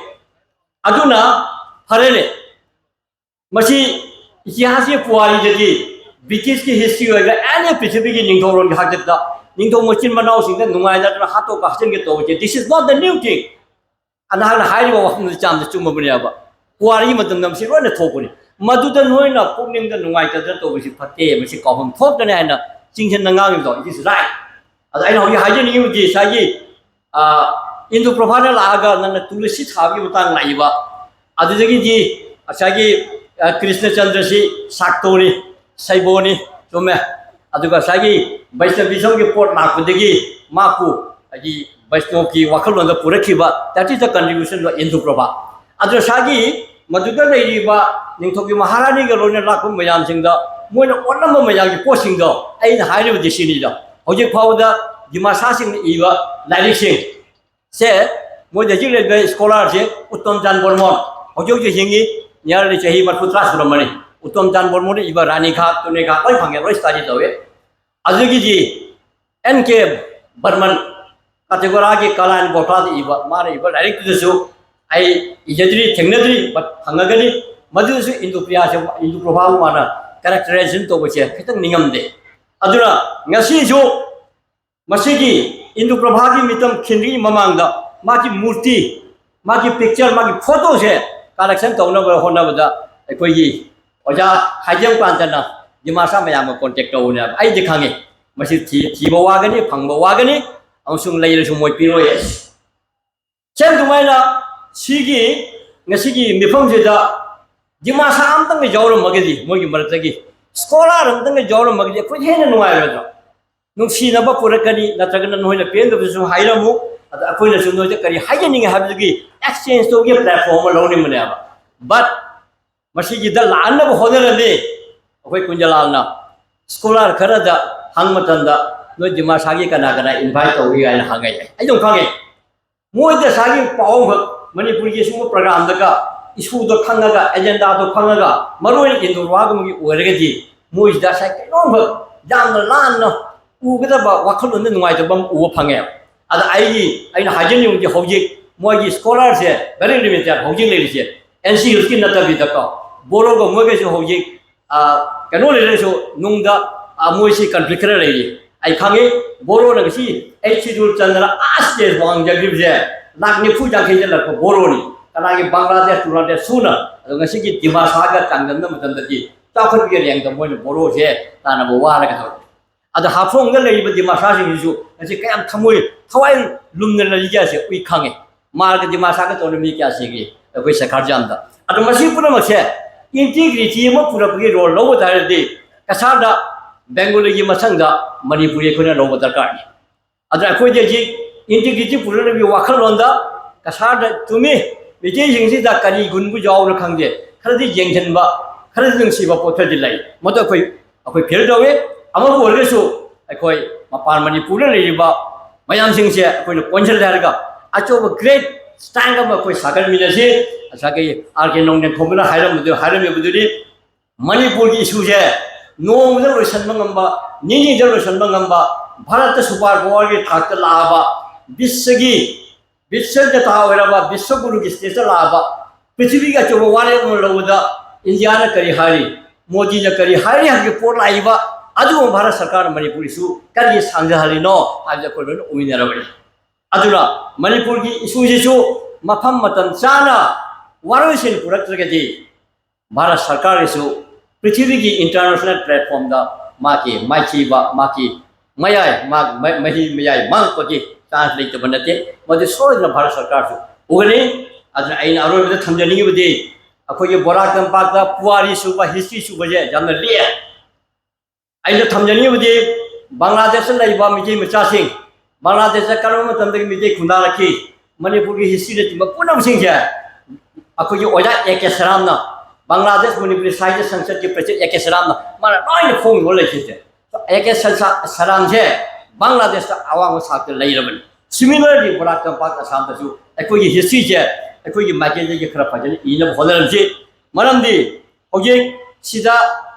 ꯑꯗꯨꯅ ꯐꯔꯦꯅꯦ, ꯃꯁꯤ ꯏꯇꯤꯍꯥꯁꯀꯤ ꯄꯨꯋꯥꯔꯤꯗꯗꯤ ꯕ꯭ꯔꯤꯇꯤꯁꯀꯤ ꯍꯤꯁꯇ꯭ꯔꯤ ꯑꯣꯏꯒꯦꯔꯥ, ꯑꯦꯅꯤ ꯄ꯭ꯔꯤꯊꯤꯕꯤꯒꯤ ꯅꯤꯡꯊꯧꯔꯣꯟꯒꯤ ꯍꯥꯛꯇꯛꯇ ꯅꯤꯡꯊꯧ ꯃꯆꯤꯟ ꯃꯅꯥꯎꯁꯤꯡꯗ ꯅꯨꯡꯉꯥꯏꯅꯗꯅ ꯍꯥꯠꯇꯣꯛꯄ ꯍꯥꯠꯆꯤꯟꯒꯦ ꯇꯧꯕꯁꯦ, this is not the new thing. ꯅꯍꯥꯛꯅ ꯍꯥꯏꯔꯤꯕ ꯋꯥꯐꯝꯗꯨ ꯌꯥꯝꯅ ꯆꯨꯝꯃꯕꯅꯦꯕ꯫ ꯄꯨꯋꯥꯔꯤꯒꯤ ꯃꯇꯝꯗ ꯃꯁꯤ ꯂꯣꯏꯅ ꯊꯣꯛꯄꯅꯤ꯫ ꯃꯗꯨꯗ ꯅꯣꯏꯅ ꯄꯨꯛꯅꯤꯡꯗ ꯅꯨꯡꯉꯥꯏꯇꯗꯅ ꯇꯧꯕꯁꯤ ꯐꯠꯇꯦ, ꯃꯁꯤ ꯀꯥꯎꯐꯝ ꯊꯣꯛꯇꯅꯤ ꯍꯥꯏꯅ ꯆꯤꯡꯁꯤꯟꯅ ꯉꯥꯡꯉꯤꯕꯗꯣ, it is right. ꯑꯗ ꯑꯩꯅ ꯍꯧꯖꯤꯛ ꯍꯥꯏꯖꯅꯤꯡꯉꯤꯕꯗꯤ ꯉꯁꯥꯏꯒꯤ, ꯑ, ꯏꯟꯗꯨ ꯄ꯭ꯔꯚꯥꯅ ꯂꯥꯛꯑꯒ ꯅꯪꯅ ꯇꯨꯂꯁꯤ ꯊꯥꯕꯒꯤ ꯃꯇꯥꯡ ꯂꯥꯛꯏꯕ, ꯑꯗꯨꯗꯒꯤꯗꯤ ꯉꯁꯥꯏꯒꯤ, ꯑ, ꯀ꯭ꯔꯤꯁꯅ ꯆꯟꯗ꯭ꯔꯁꯤ ꯁꯥꯛꯇꯧꯅꯤ, ꯁꯩꯕꯣꯅꯤ, ꯆꯨꯝꯃꯦ꯫ ꯑꯗꯨꯒ ꯉꯁꯥꯏꯒꯤ ꯕꯩꯁꯅꯕꯤꯖꯝꯒꯤ ꯄꯣꯠ ꯂꯥꯛꯄꯗꯒꯤ ꯃꯥꯄꯨ ꯍꯥꯏꯗꯤ ꯕꯩꯁꯅꯣꯞꯀꯤ ꯋꯥꯈꯜꯂꯣꯟꯗ ꯄꯨꯔꯛꯈꯤꯕ, that is the contribution of ꯏꯟꯗꯨ Prabha. ꯑꯗꯨ ꯉꯁꯥꯏꯒꯤ ꯃꯗꯨꯗ ꯂꯩꯔꯤꯕ ꯅꯤꯡꯊꯧꯒꯤ ꯃꯍꯥꯔꯥꯅꯤꯒ ꯂꯣꯏꯅ ꯂꯥꯛꯄ ꯃꯌꯥꯝꯁꯤꯡꯗ ꯃꯣꯏꯅ ꯑꯣꯠꯂꯝꯕ ꯃꯌꯥꯝꯒꯤ ꯄꯣꯠꯁꯤꯡꯗꯣ ꯑꯩꯅ ꯍꯥꯏꯔꯤꯕꯗꯤ ꯁꯤꯅꯤꯗꯣ, ꯍꯧꯖꯤꯛ ꯐꯥꯎꯕꯗ ꯗꯤꯃꯥꯁꯥꯁꯤꯡꯅ ꯏꯕ ꯂꯥꯏꯔꯤꯛꯁꯤꯡ ꯁꯦ, ꯃꯣꯏꯗ ꯍꯧꯖꯤꯛ ꯂꯩꯔꯤꯕ ꯁ꯭ꯀꯣꯂꯥꯔꯁꯦ ꯎꯠꯇꯝ ꯆꯥꯟ ꯕꯔꯃꯣꯟ, ꯍꯧꯖꯤꯛ ꯍꯧꯖꯤꯛ ꯍꯤꯡꯉꯤ, ꯅꯤꯌꯔꯂꯤ ꯆꯍꯤ ꯃꯔꯤꯐꯨ ꯇꯔꯥ ꯁꯨꯔꯝꯃꯅꯤ꯫ ꯎꯠꯇꯝ ꯆꯥꯟ ꯕꯔꯃꯣꯟꯅ ꯏꯕ ꯔꯥꯅꯤ ꯘꯥꯠ, ꯇꯨꯅꯦ ꯘꯥꯠ ꯂꯣꯏ ꯐꯪꯉꯦ, ꯂꯣꯏ ꯁ꯭ꯇꯗꯤ ꯇꯧꯋꯦ꯫ ꯑꯗꯨꯒꯤꯗꯤ ꯑꯦꯟ ꯀꯦ ꯕꯔꯃꯟ, ꯀꯇꯦꯒꯣꯔꯥꯒꯤ ꯀꯂꯥꯟ ꯕꯣꯊꯥꯗ ꯏꯕ, ꯃꯥꯅ ꯏꯕ ꯂꯥꯏꯔꯤꯛꯇꯨꯗꯁꯨ ꯑꯩ ꯏꯖꯗ꯭ꯔꯤ, ꯊꯦꯡꯅꯗ꯭ꯔꯤ, but ꯐꯪꯉꯒꯅꯤ꯫ ꯃꯗꯨꯗꯁꯨ ꯏꯟꯗꯨ ꯄ꯭ꯔꯤꯌꯥꯁꯦ, ꯏꯟꯗꯨ ꯄ꯭ꯔꯚꯥꯕꯨ ꯃꯥꯅ ꯀꯦꯔꯦꯛꯇꯔꯥꯏꯖꯦꯁꯟ ꯇꯧꯕꯁꯦ ꯈꯤꯇꯪ ꯅꯤꯡꯉꯝꯗꯦ꯫ ꯑꯗꯨꯅ ꯉꯁꯤꯁꯨ ꯃꯁꯤꯒꯤ ꯏꯟꯗꯨ ꯄ꯭ꯔꯚꯥꯒꯤ ꯃꯤꯇꯝ ꯈꯤꯟꯕꯒꯤ ꯃꯃꯥꯡꯗ ꯃꯥꯒꯤ ꯃꯨꯔꯇꯤ, ꯃꯥꯒꯤ ꯄꯤꯛꯆꯔ, ꯃꯥꯒꯤ ꯐꯣꯇꯣꯁꯦ ꯀꯂꯦꯛꯁꯟ ꯇꯧꯅꯕ ꯍꯣꯠꯅꯕꯗ ꯑꯩꯈꯣꯏꯒꯤ ꯑꯣꯖꯥ ꯍꯥꯏꯖꯝ ꯀꯥꯟꯇꯅ ꯗꯤꯃꯥꯁꯥ ꯃꯌꯥꯝꯒ ꯀꯣꯟꯇꯦꯛ ꯇꯧꯕꯅꯦꯕ꯫ ꯑꯩꯗꯤ ꯈꯪꯉꯤ ꯃꯁꯤ ꯊꯤ-, ꯊꯤꯕ ꯋꯥꯒꯅꯤ, ꯐꯪꯕ ꯋꯥꯒꯅꯤ, ꯑꯃꯁꯨꯡ ꯂꯩꯔꯁꯨ ꯃꯣꯏ ꯄꯤꯔꯣꯏ꯫ ꯁꯦꯝ ꯑꯗꯨꯃꯥꯏꯅ ꯁꯤꯒꯤ ꯉꯁꯤꯒꯤ ꯃꯤꯐꯝꯁꯤꯗ ꯗꯤꯃꯥꯁꯥ ꯑꯝꯇꯪꯒ ꯌꯥꯎꯔꯝꯃꯒꯗꯤ, ꯃꯣꯏꯒꯤ ꯃꯔꯛꯇꯒꯤ ꯁ꯭ꯀꯣꯂꯥꯔ ꯑꯝꯇꯪꯒ ꯌꯥꯎꯔꯝꯃꯒꯗꯤ ꯑꯩꯈꯣꯏ ꯍꯦꯟꯅ ꯅꯨꯡꯉꯥꯏꯔꯣꯏꯗ꯭ꯔꯣ? ꯅꯨꯡꯁꯤꯅꯕ ꯄꯨꯔꯛꯀꯅꯤ, ꯅꯠꯇ꯭ꯔꯒꯅ ꯅꯣꯏꯅ ꯄꯦꯟꯗꯕꯁꯨ ꯍꯥꯏꯔꯝꯃꯨ, ꯑꯗ ꯑꯩꯈꯣꯏꯅꯁꯨ ꯅꯣꯏꯗ ꯀꯔꯤ ꯍꯥꯏꯖꯅꯤꯡꯉꯤ ꯍꯥꯏꯕꯗꯨꯒꯤ ꯑꯦꯛꯁꯆꯦꯟꯖ ꯇꯧꯕꯒꯤ ꯄ꯭ꯂꯦꯠꯐꯣꯝ ꯑꯃ ꯂꯧꯅꯤꯡꯕꯅꯦꯕ꯫ But ꯃꯁꯤꯒꯤꯗ ꯂꯥꯛꯍꯟꯅꯕ ꯍꯣꯠꯅꯔꯅꯤ ꯑꯩꯈꯣꯏ ꯀꯨꯟꯖꯂꯥꯜꯅ꯫ ꯁ꯭ꯀꯣꯂꯥꯔ ꯈꯔꯗ ꯍꯪꯕ ꯃꯇꯝꯗ ꯅꯣꯏ ꯗꯤꯃꯥꯁꯥꯒꯤ ꯀꯅꯥ ꯀꯅꯥ ꯏꯟꯚꯥꯏꯠ ꯇꯧꯏ ꯍꯥꯏꯅ ꯍꯪꯉꯛꯑꯦ꯫ ꯑꯩ ꯑꯗꯨꯝ ꯈꯪꯉꯦ꯫ ꯃꯣꯏꯗ ꯉꯁꯥꯏꯒꯤ ꯄꯥꯎ ꯑꯃꯈꯛ ꯃꯅꯤꯄꯨꯔꯒꯤ ꯁꯤꯒꯨꯝꯕ ꯄ꯭ꯔꯣꯒ꯭ꯔꯥꯝꯗꯒ ꯏꯁꯨꯗꯣ ꯈꯪꯉꯒ, ꯑꯦꯖꯦꯟꯗꯥꯗꯣ ꯈꯪꯉꯒ, ꯃꯔꯨ ꯑꯣꯏꯅ ꯏꯟꯗꯣꯔꯋꯥꯒꯨꯝꯕꯒꯤ ꯑꯣꯏꯔꯒꯗꯤ ꯃꯣꯏꯁꯤꯗ ꯉꯁꯥꯏ ꯀꯩꯅꯣꯝꯈꯛ ꯌꯥꯝꯅ ꯂꯥꯟꯅ ꯎꯒꯗꯕ ꯋꯥꯈꯜꯂꯣꯟꯗ ꯅꯨꯡꯉꯥꯏꯇꯕ ꯑꯃ ꯎꯕ ꯐꯪꯉꯦ꯫ ꯑꯗ ꯑꯩꯒꯤ, ꯑꯩꯅ ꯍꯥꯏꯖꯅꯤꯡꯕꯗꯤ ꯍꯧꯖꯤꯛ ꯃꯣꯏꯒꯤ ꯁ꯭ꯀꯣꯂꯥꯔꯁꯦ very limited ꯍꯧꯖꯤꯛ ꯂꯩꯔꯤꯁꯦ꯫ ꯑꯦꯟ ꯁꯤ ꯍꯤꯜꯁꯀꯤ ꯅꯠꯇꯕꯤꯗꯀꯣ, ꯕꯣꯔꯣꯒ ꯃꯣꯏꯒꯩꯁꯨ ꯍꯧꯖꯤꯛ ꯀꯩꯅꯣ ꯂꯩꯔꯁꯨ ꯅꯨꯡꯗ ꯃꯣꯏꯁꯤ ꯀꯟꯐ꯭ꯂꯤꯛ ꯈꯔ ꯂꯩꯔꯤ꯫ ꯑꯩ ꯈꯪꯉꯤ, ꯕꯣꯔꯣꯅ ꯉꯁꯤ ꯑꯩꯠ ꯁꯤꯗꯨꯜ ꯆꯟꯗꯅ ꯑꯥ ꯁ꯭ꯇꯦꯖ ꯋꯥꯡꯖꯈ꯭ꯔꯤꯕꯁꯦ ꯂꯥꯛ ꯅꯤꯐꯨ ꯌꯥꯡꯈꯩꯗ ꯂꯥꯛꯄ ꯕꯣꯔꯣꯅꯤ꯫ ꯀꯅꯥꯒꯤ ꯕꯪꯒ꯭ꯂꯥꯗꯦꯁ, ꯇꯨꯔꯥꯗꯦꯁ ꯁꯨꯅ, ꯑꯗꯣ ꯉꯁꯤꯒꯤ ꯗꯤꯃꯥꯁꯥꯒ ꯆꯥꯡꯗꯝꯅꯕ ꯃꯇꯝꯗꯗꯤ ꯆꯥꯎꯈꯠꯄꯒꯤ ꯔꯦꯡꯗ ꯃꯣꯏꯅ ꯕꯣꯔꯣꯁꯦ ꯇꯥꯟꯅꯕ ꯋꯥꯔꯒ ꯇꯧꯔꯤ꯫ ꯑꯗꯣ ꯍꯥꯐꯣꯡꯗ ꯂꯩꯔꯤꯕ ꯗꯤꯃꯥꯁꯥꯁꯤꯡꯁꯤꯁꯨ ꯉꯁꯤ ꯀꯌꯥꯝ ꯊꯃꯣꯏ ꯊꯋꯥꯏ ꯂꯨꯝꯅ ꯂꯩꯔꯤꯒꯦ ꯍꯥꯏꯁꯦ ꯑꯩ ꯈꯪꯉꯦ꯫ ꯃꯥꯔꯒ ꯗꯤꯃꯥꯁꯥꯒ ꯇꯧꯔꯤꯕ ꯃꯤ ꯀꯌꯥ ꯁꯤꯒꯦ ꯑꯩꯈꯣꯏ ꯁꯦꯈꯥꯔꯖꯥꯝꯗ꯫ ꯑꯗꯣ ꯃꯁꯤ ꯄꯨꯝꯅꯃꯛꯁꯦ ꯏꯟꯇꯤꯒ꯭ꯔꯤꯇꯤ ꯑꯃ ꯄꯨꯔꯛꯄꯒꯤ ꯔꯣꯜ ꯂꯧꯕ ꯇꯥꯔꯗꯤ ꯀꯁꯥꯔꯗ ꯕꯦꯡꯒꯣꯂꯤꯒꯤ ꯃꯊꯪꯗ ꯃꯅꯤꯄꯨꯔꯤ ꯑꯩꯈꯣꯏꯅ ꯂꯧꯕ ꯗꯔꯀꯥꯔꯅꯤ꯫ ꯑꯗꯨꯅ ꯑꯩꯈꯣꯏꯗꯤ ꯍꯧꯖꯤꯛ ꯏꯟꯇꯤꯒ꯭ꯔꯤꯇꯤ ꯄꯨꯔꯛꯅꯕꯒꯤ ꯋꯥꯈꯜꯂꯣꯟꯗ ꯀꯁꯥꯔꯗ ꯆꯨꯝꯃꯤ, ꯃꯩꯇꯩꯁꯤꯡꯁꯤꯗ ꯀꯔꯤ ꯒꯨꯟꯕꯨ ꯌꯥꯎꯕ꯭ꯔꯥ ꯈꯪꯗꯦ, ꯈꯔꯗꯤ ꯌꯦꯡꯁꯤꯟꯕ, ꯈꯔꯗꯤ ꯅꯨꯡꯁꯤꯕ ꯄꯣꯠ ꯈꯔꯗꯤ ꯂꯩ꯫ ꯃꯗꯨ ꯑꯩꯈꯣꯏ, ꯑꯩꯈꯣꯏ ꯐꯤꯜ ꯇꯧꯏ꯫ ꯑꯃꯕꯨ ꯑꯣꯏꯔꯒꯁꯨ ꯑꯩꯈꯣꯏ ꯃꯄꯥꯟ ꯃꯅꯤꯄꯨꯔꯗ ꯂꯩꯔꯤꯕ ꯃꯌꯥꯝꯁꯤꯡꯁꯦ ꯑꯩꯈꯣꯏꯅ ꯄꯨꯟꯁꯤꯜꯂꯦ ꯍꯥꯏꯔꯒ ꯑꯆꯧꯕ ꯒ꯭ꯔꯦꯠ ꯁ꯭ꯇꯥꯏꯜ ꯑꯃ ꯑꯩꯈꯣꯏ ꯁꯥꯒꯠꯃꯤꯟꯅꯁꯤ꯫ ꯉꯁꯥꯏꯒꯤ ꯑꯥꯔ ꯀꯦ ꯅꯣꯡꯗꯦꯡꯈꯣꯝꯕꯅ ꯍꯥꯏꯔꯝꯕꯗꯨ, ꯍꯥꯏꯔꯝꯃꯤꯕꯗꯨꯅꯤ, ꯃꯅꯤꯄꯨꯔꯒꯤ ꯏꯁꯨꯁꯦ ꯅꯣꯡꯃꯗ ꯂꯣꯏꯁꯤꯟꯕ ꯉꯝꯕ, ꯅꯤꯅꯤꯗ ꯂꯣꯏꯁꯤꯟꯕ ꯉꯝꯕ, ꯚꯥꯔꯠꯇ ꯁꯨꯄꯔ ꯄꯥꯋꯔꯒꯤ ꯊꯥꯛꯇ ꯂꯥꯛꯑꯕ, ꯕꯤꯁ꯭ꯋꯒꯤ, ꯕꯤꯁ꯭ꯋ ꯅꯦꯇꯥ ꯑꯣꯏꯔꯕ, ꯕꯤꯁ꯭ꯋ ꯒꯨꯔꯨꯒꯤ ꯁ꯭ꯇꯦꯖꯇ ꯂꯥꯛꯑꯕ, ꯄ꯭ꯔꯤꯊꯤꯕꯤꯒꯤ ꯑꯆꯧꯕ ꯋꯥꯔꯦꯞ ꯑꯃ ꯂꯧꯕꯗ ꯏꯟꯗꯤꯌꯥꯅ ꯀꯔꯤ ꯍꯥꯏꯔꯤ, ꯃꯣꯗꯤꯅ ꯀꯔꯤ ꯍꯥꯏꯔꯤ ꯍꯥꯏꯕꯒꯤ ꯄꯣꯠ ꯂꯥꯛꯏꯕ, ꯑꯗꯨꯒꯨꯝꯕ ꯚꯥꯔꯠ ꯁꯔꯀꯥꯔꯅ ꯃꯅꯤꯄꯨꯔ ꯏꯁꯨ ꯀꯔꯤꯒꯤ ꯁꯥꯡꯖꯍꯜꯂꯤꯅꯣ ꯍꯥꯏꯕꯁꯦ ꯑꯩꯈꯣꯏ ꯂꯣꯏꯅ ꯎꯃꯤꯟꯅꯔꯕꯅꯤ꯫ ꯑꯗꯨꯅ ꯃꯅꯤꯄꯨꯔꯒꯤ ꯏꯁꯨꯁꯤꯁꯨ ꯃꯐꯝ ꯃꯇꯝ ꯆꯥꯅ ꯋꯥꯔꯣꯏꯁꯤꯟ ꯄꯨꯔꯛꯇ꯭ꯔꯒꯗꯤ ꯚꯥꯔꯠ ꯁꯔꯀꯥꯔꯒꯤꯁꯨ ꯄ꯭ꯔꯤꯊꯤꯕꯤꯒꯤ ꯏꯟꯇꯔꯅꯦꯁꯅꯦꯜ ꯄ꯭ꯂꯦꯠꯐꯣꯝꯗ ꯃꯥꯒꯤ ꯃꯥꯏꯊꯤꯕ, ꯃꯥꯒꯤ ꯃꯌꯥꯏ, ꯃꯥ-, ꯃ-, ꯃꯍꯤ ꯃꯌꯥꯏ ꯃꯥꯡꯉꯛꯄꯒꯤ ꯆꯥꯟꯁ ꯂꯩꯇꯕ ꯅꯠꯇꯦ꯫ ꯃꯗꯨ ꯁꯣꯏꯗꯅ ꯚꯥꯔꯠ ꯁꯔꯀꯥꯔꯁꯨ ꯎꯒꯅꯤ꯫ ꯑꯗꯨꯅ ꯑꯩꯅ ꯑꯔꯣꯏꯕꯗ ꯊꯝꯖꯅꯤꯡꯉꯤꯕꯗꯤ ꯑꯩꯈꯣꯏꯒꯤ ꯕꯣꯔꯥ ꯀꯝꯄꯥꯛꯇ ꯄꯨꯋꯥꯔꯤ ꯁꯨꯕ, ꯍꯤꯁꯇ꯭ꯔꯤ ꯁꯨꯕꯁꯦ ꯌꯥꯝꯅ ꯂꯤꯛꯑꯦ꯫ ꯑꯩꯅ ꯊꯝꯖꯅꯤꯡꯉꯤꯕꯗꯤ ꯕꯪꯒ꯭ꯂꯥꯗꯦꯁꯇ ꯂꯩꯕ ꯃꯤꯇꯩ ꯃꯆꯥꯁꯤꯡ, ꯕꯪꯒ꯭ꯂꯥꯗꯦꯁꯇ ꯀꯔꯝꯕ ꯃꯇꯝꯗꯒꯤ ꯃꯤꯇꯩ ꯈꯨꯟꯗꯥꯔꯛꯈꯤ, ꯃꯅꯤꯄꯨꯔꯒꯤ ꯍꯤꯁꯇ꯭ꯔꯤꯅꯆꯤꯡꯕ ꯄꯨꯝꯅꯃꯛꯁꯤꯡꯁꯦ ꯑꯩꯈꯣꯏꯒꯤ ꯑꯣꯖꯥ ꯑꯦ ꯀꯦ ꯁꯔꯥꯝꯅ, ꯕꯪꯒ꯭ꯂꯥꯗꯦꯁ ꯃꯅꯤꯄꯨꯔꯤ ꯁꯥꯍꯤꯇ꯭ꯌ ꯁꯪꯁꯠꯀꯤ ꯄ꯭ꯔꯦꯁꯤꯗꯦꯟ ꯑꯦ ꯀꯦ ꯁꯔꯥꯝꯅ ꯃꯥꯅ ꯂꯣꯏꯅ ꯐꯣꯡꯗꯣꯛꯑ ꯂꯩꯈꯤꯁꯦ꯫ ꯑꯦ ꯀꯦ ꯁꯔꯥꯝꯁꯦ ꯕꯪꯒ꯭ꯂꯥꯗꯦꯁꯇ ꯑꯋꯥꯡꯕ ꯊꯥꯛꯇ ꯂꯩꯔꯕꯅꯤ꯫ Similarly, ꯕꯣꯔꯥ ꯀꯝꯄꯥꯛ ꯑꯁꯥꯝꯗꯁꯨ ꯑꯩꯈꯣꯏꯒꯤ ꯍꯤꯁꯇ꯭ꯔꯤꯁꯦ ꯑꯩꯈꯣꯏꯒꯤ ꯃꯥꯏꯀꯩꯗꯒꯤ ꯈꯔ ꯐꯖꯅ ꯏꯅꯕ ꯍꯣꯠꯅꯔꯝꯁꯤ꯫ ꯃꯔꯝꯗꯤ ꯍꯧꯖꯤꯛ ꯁꯤꯗ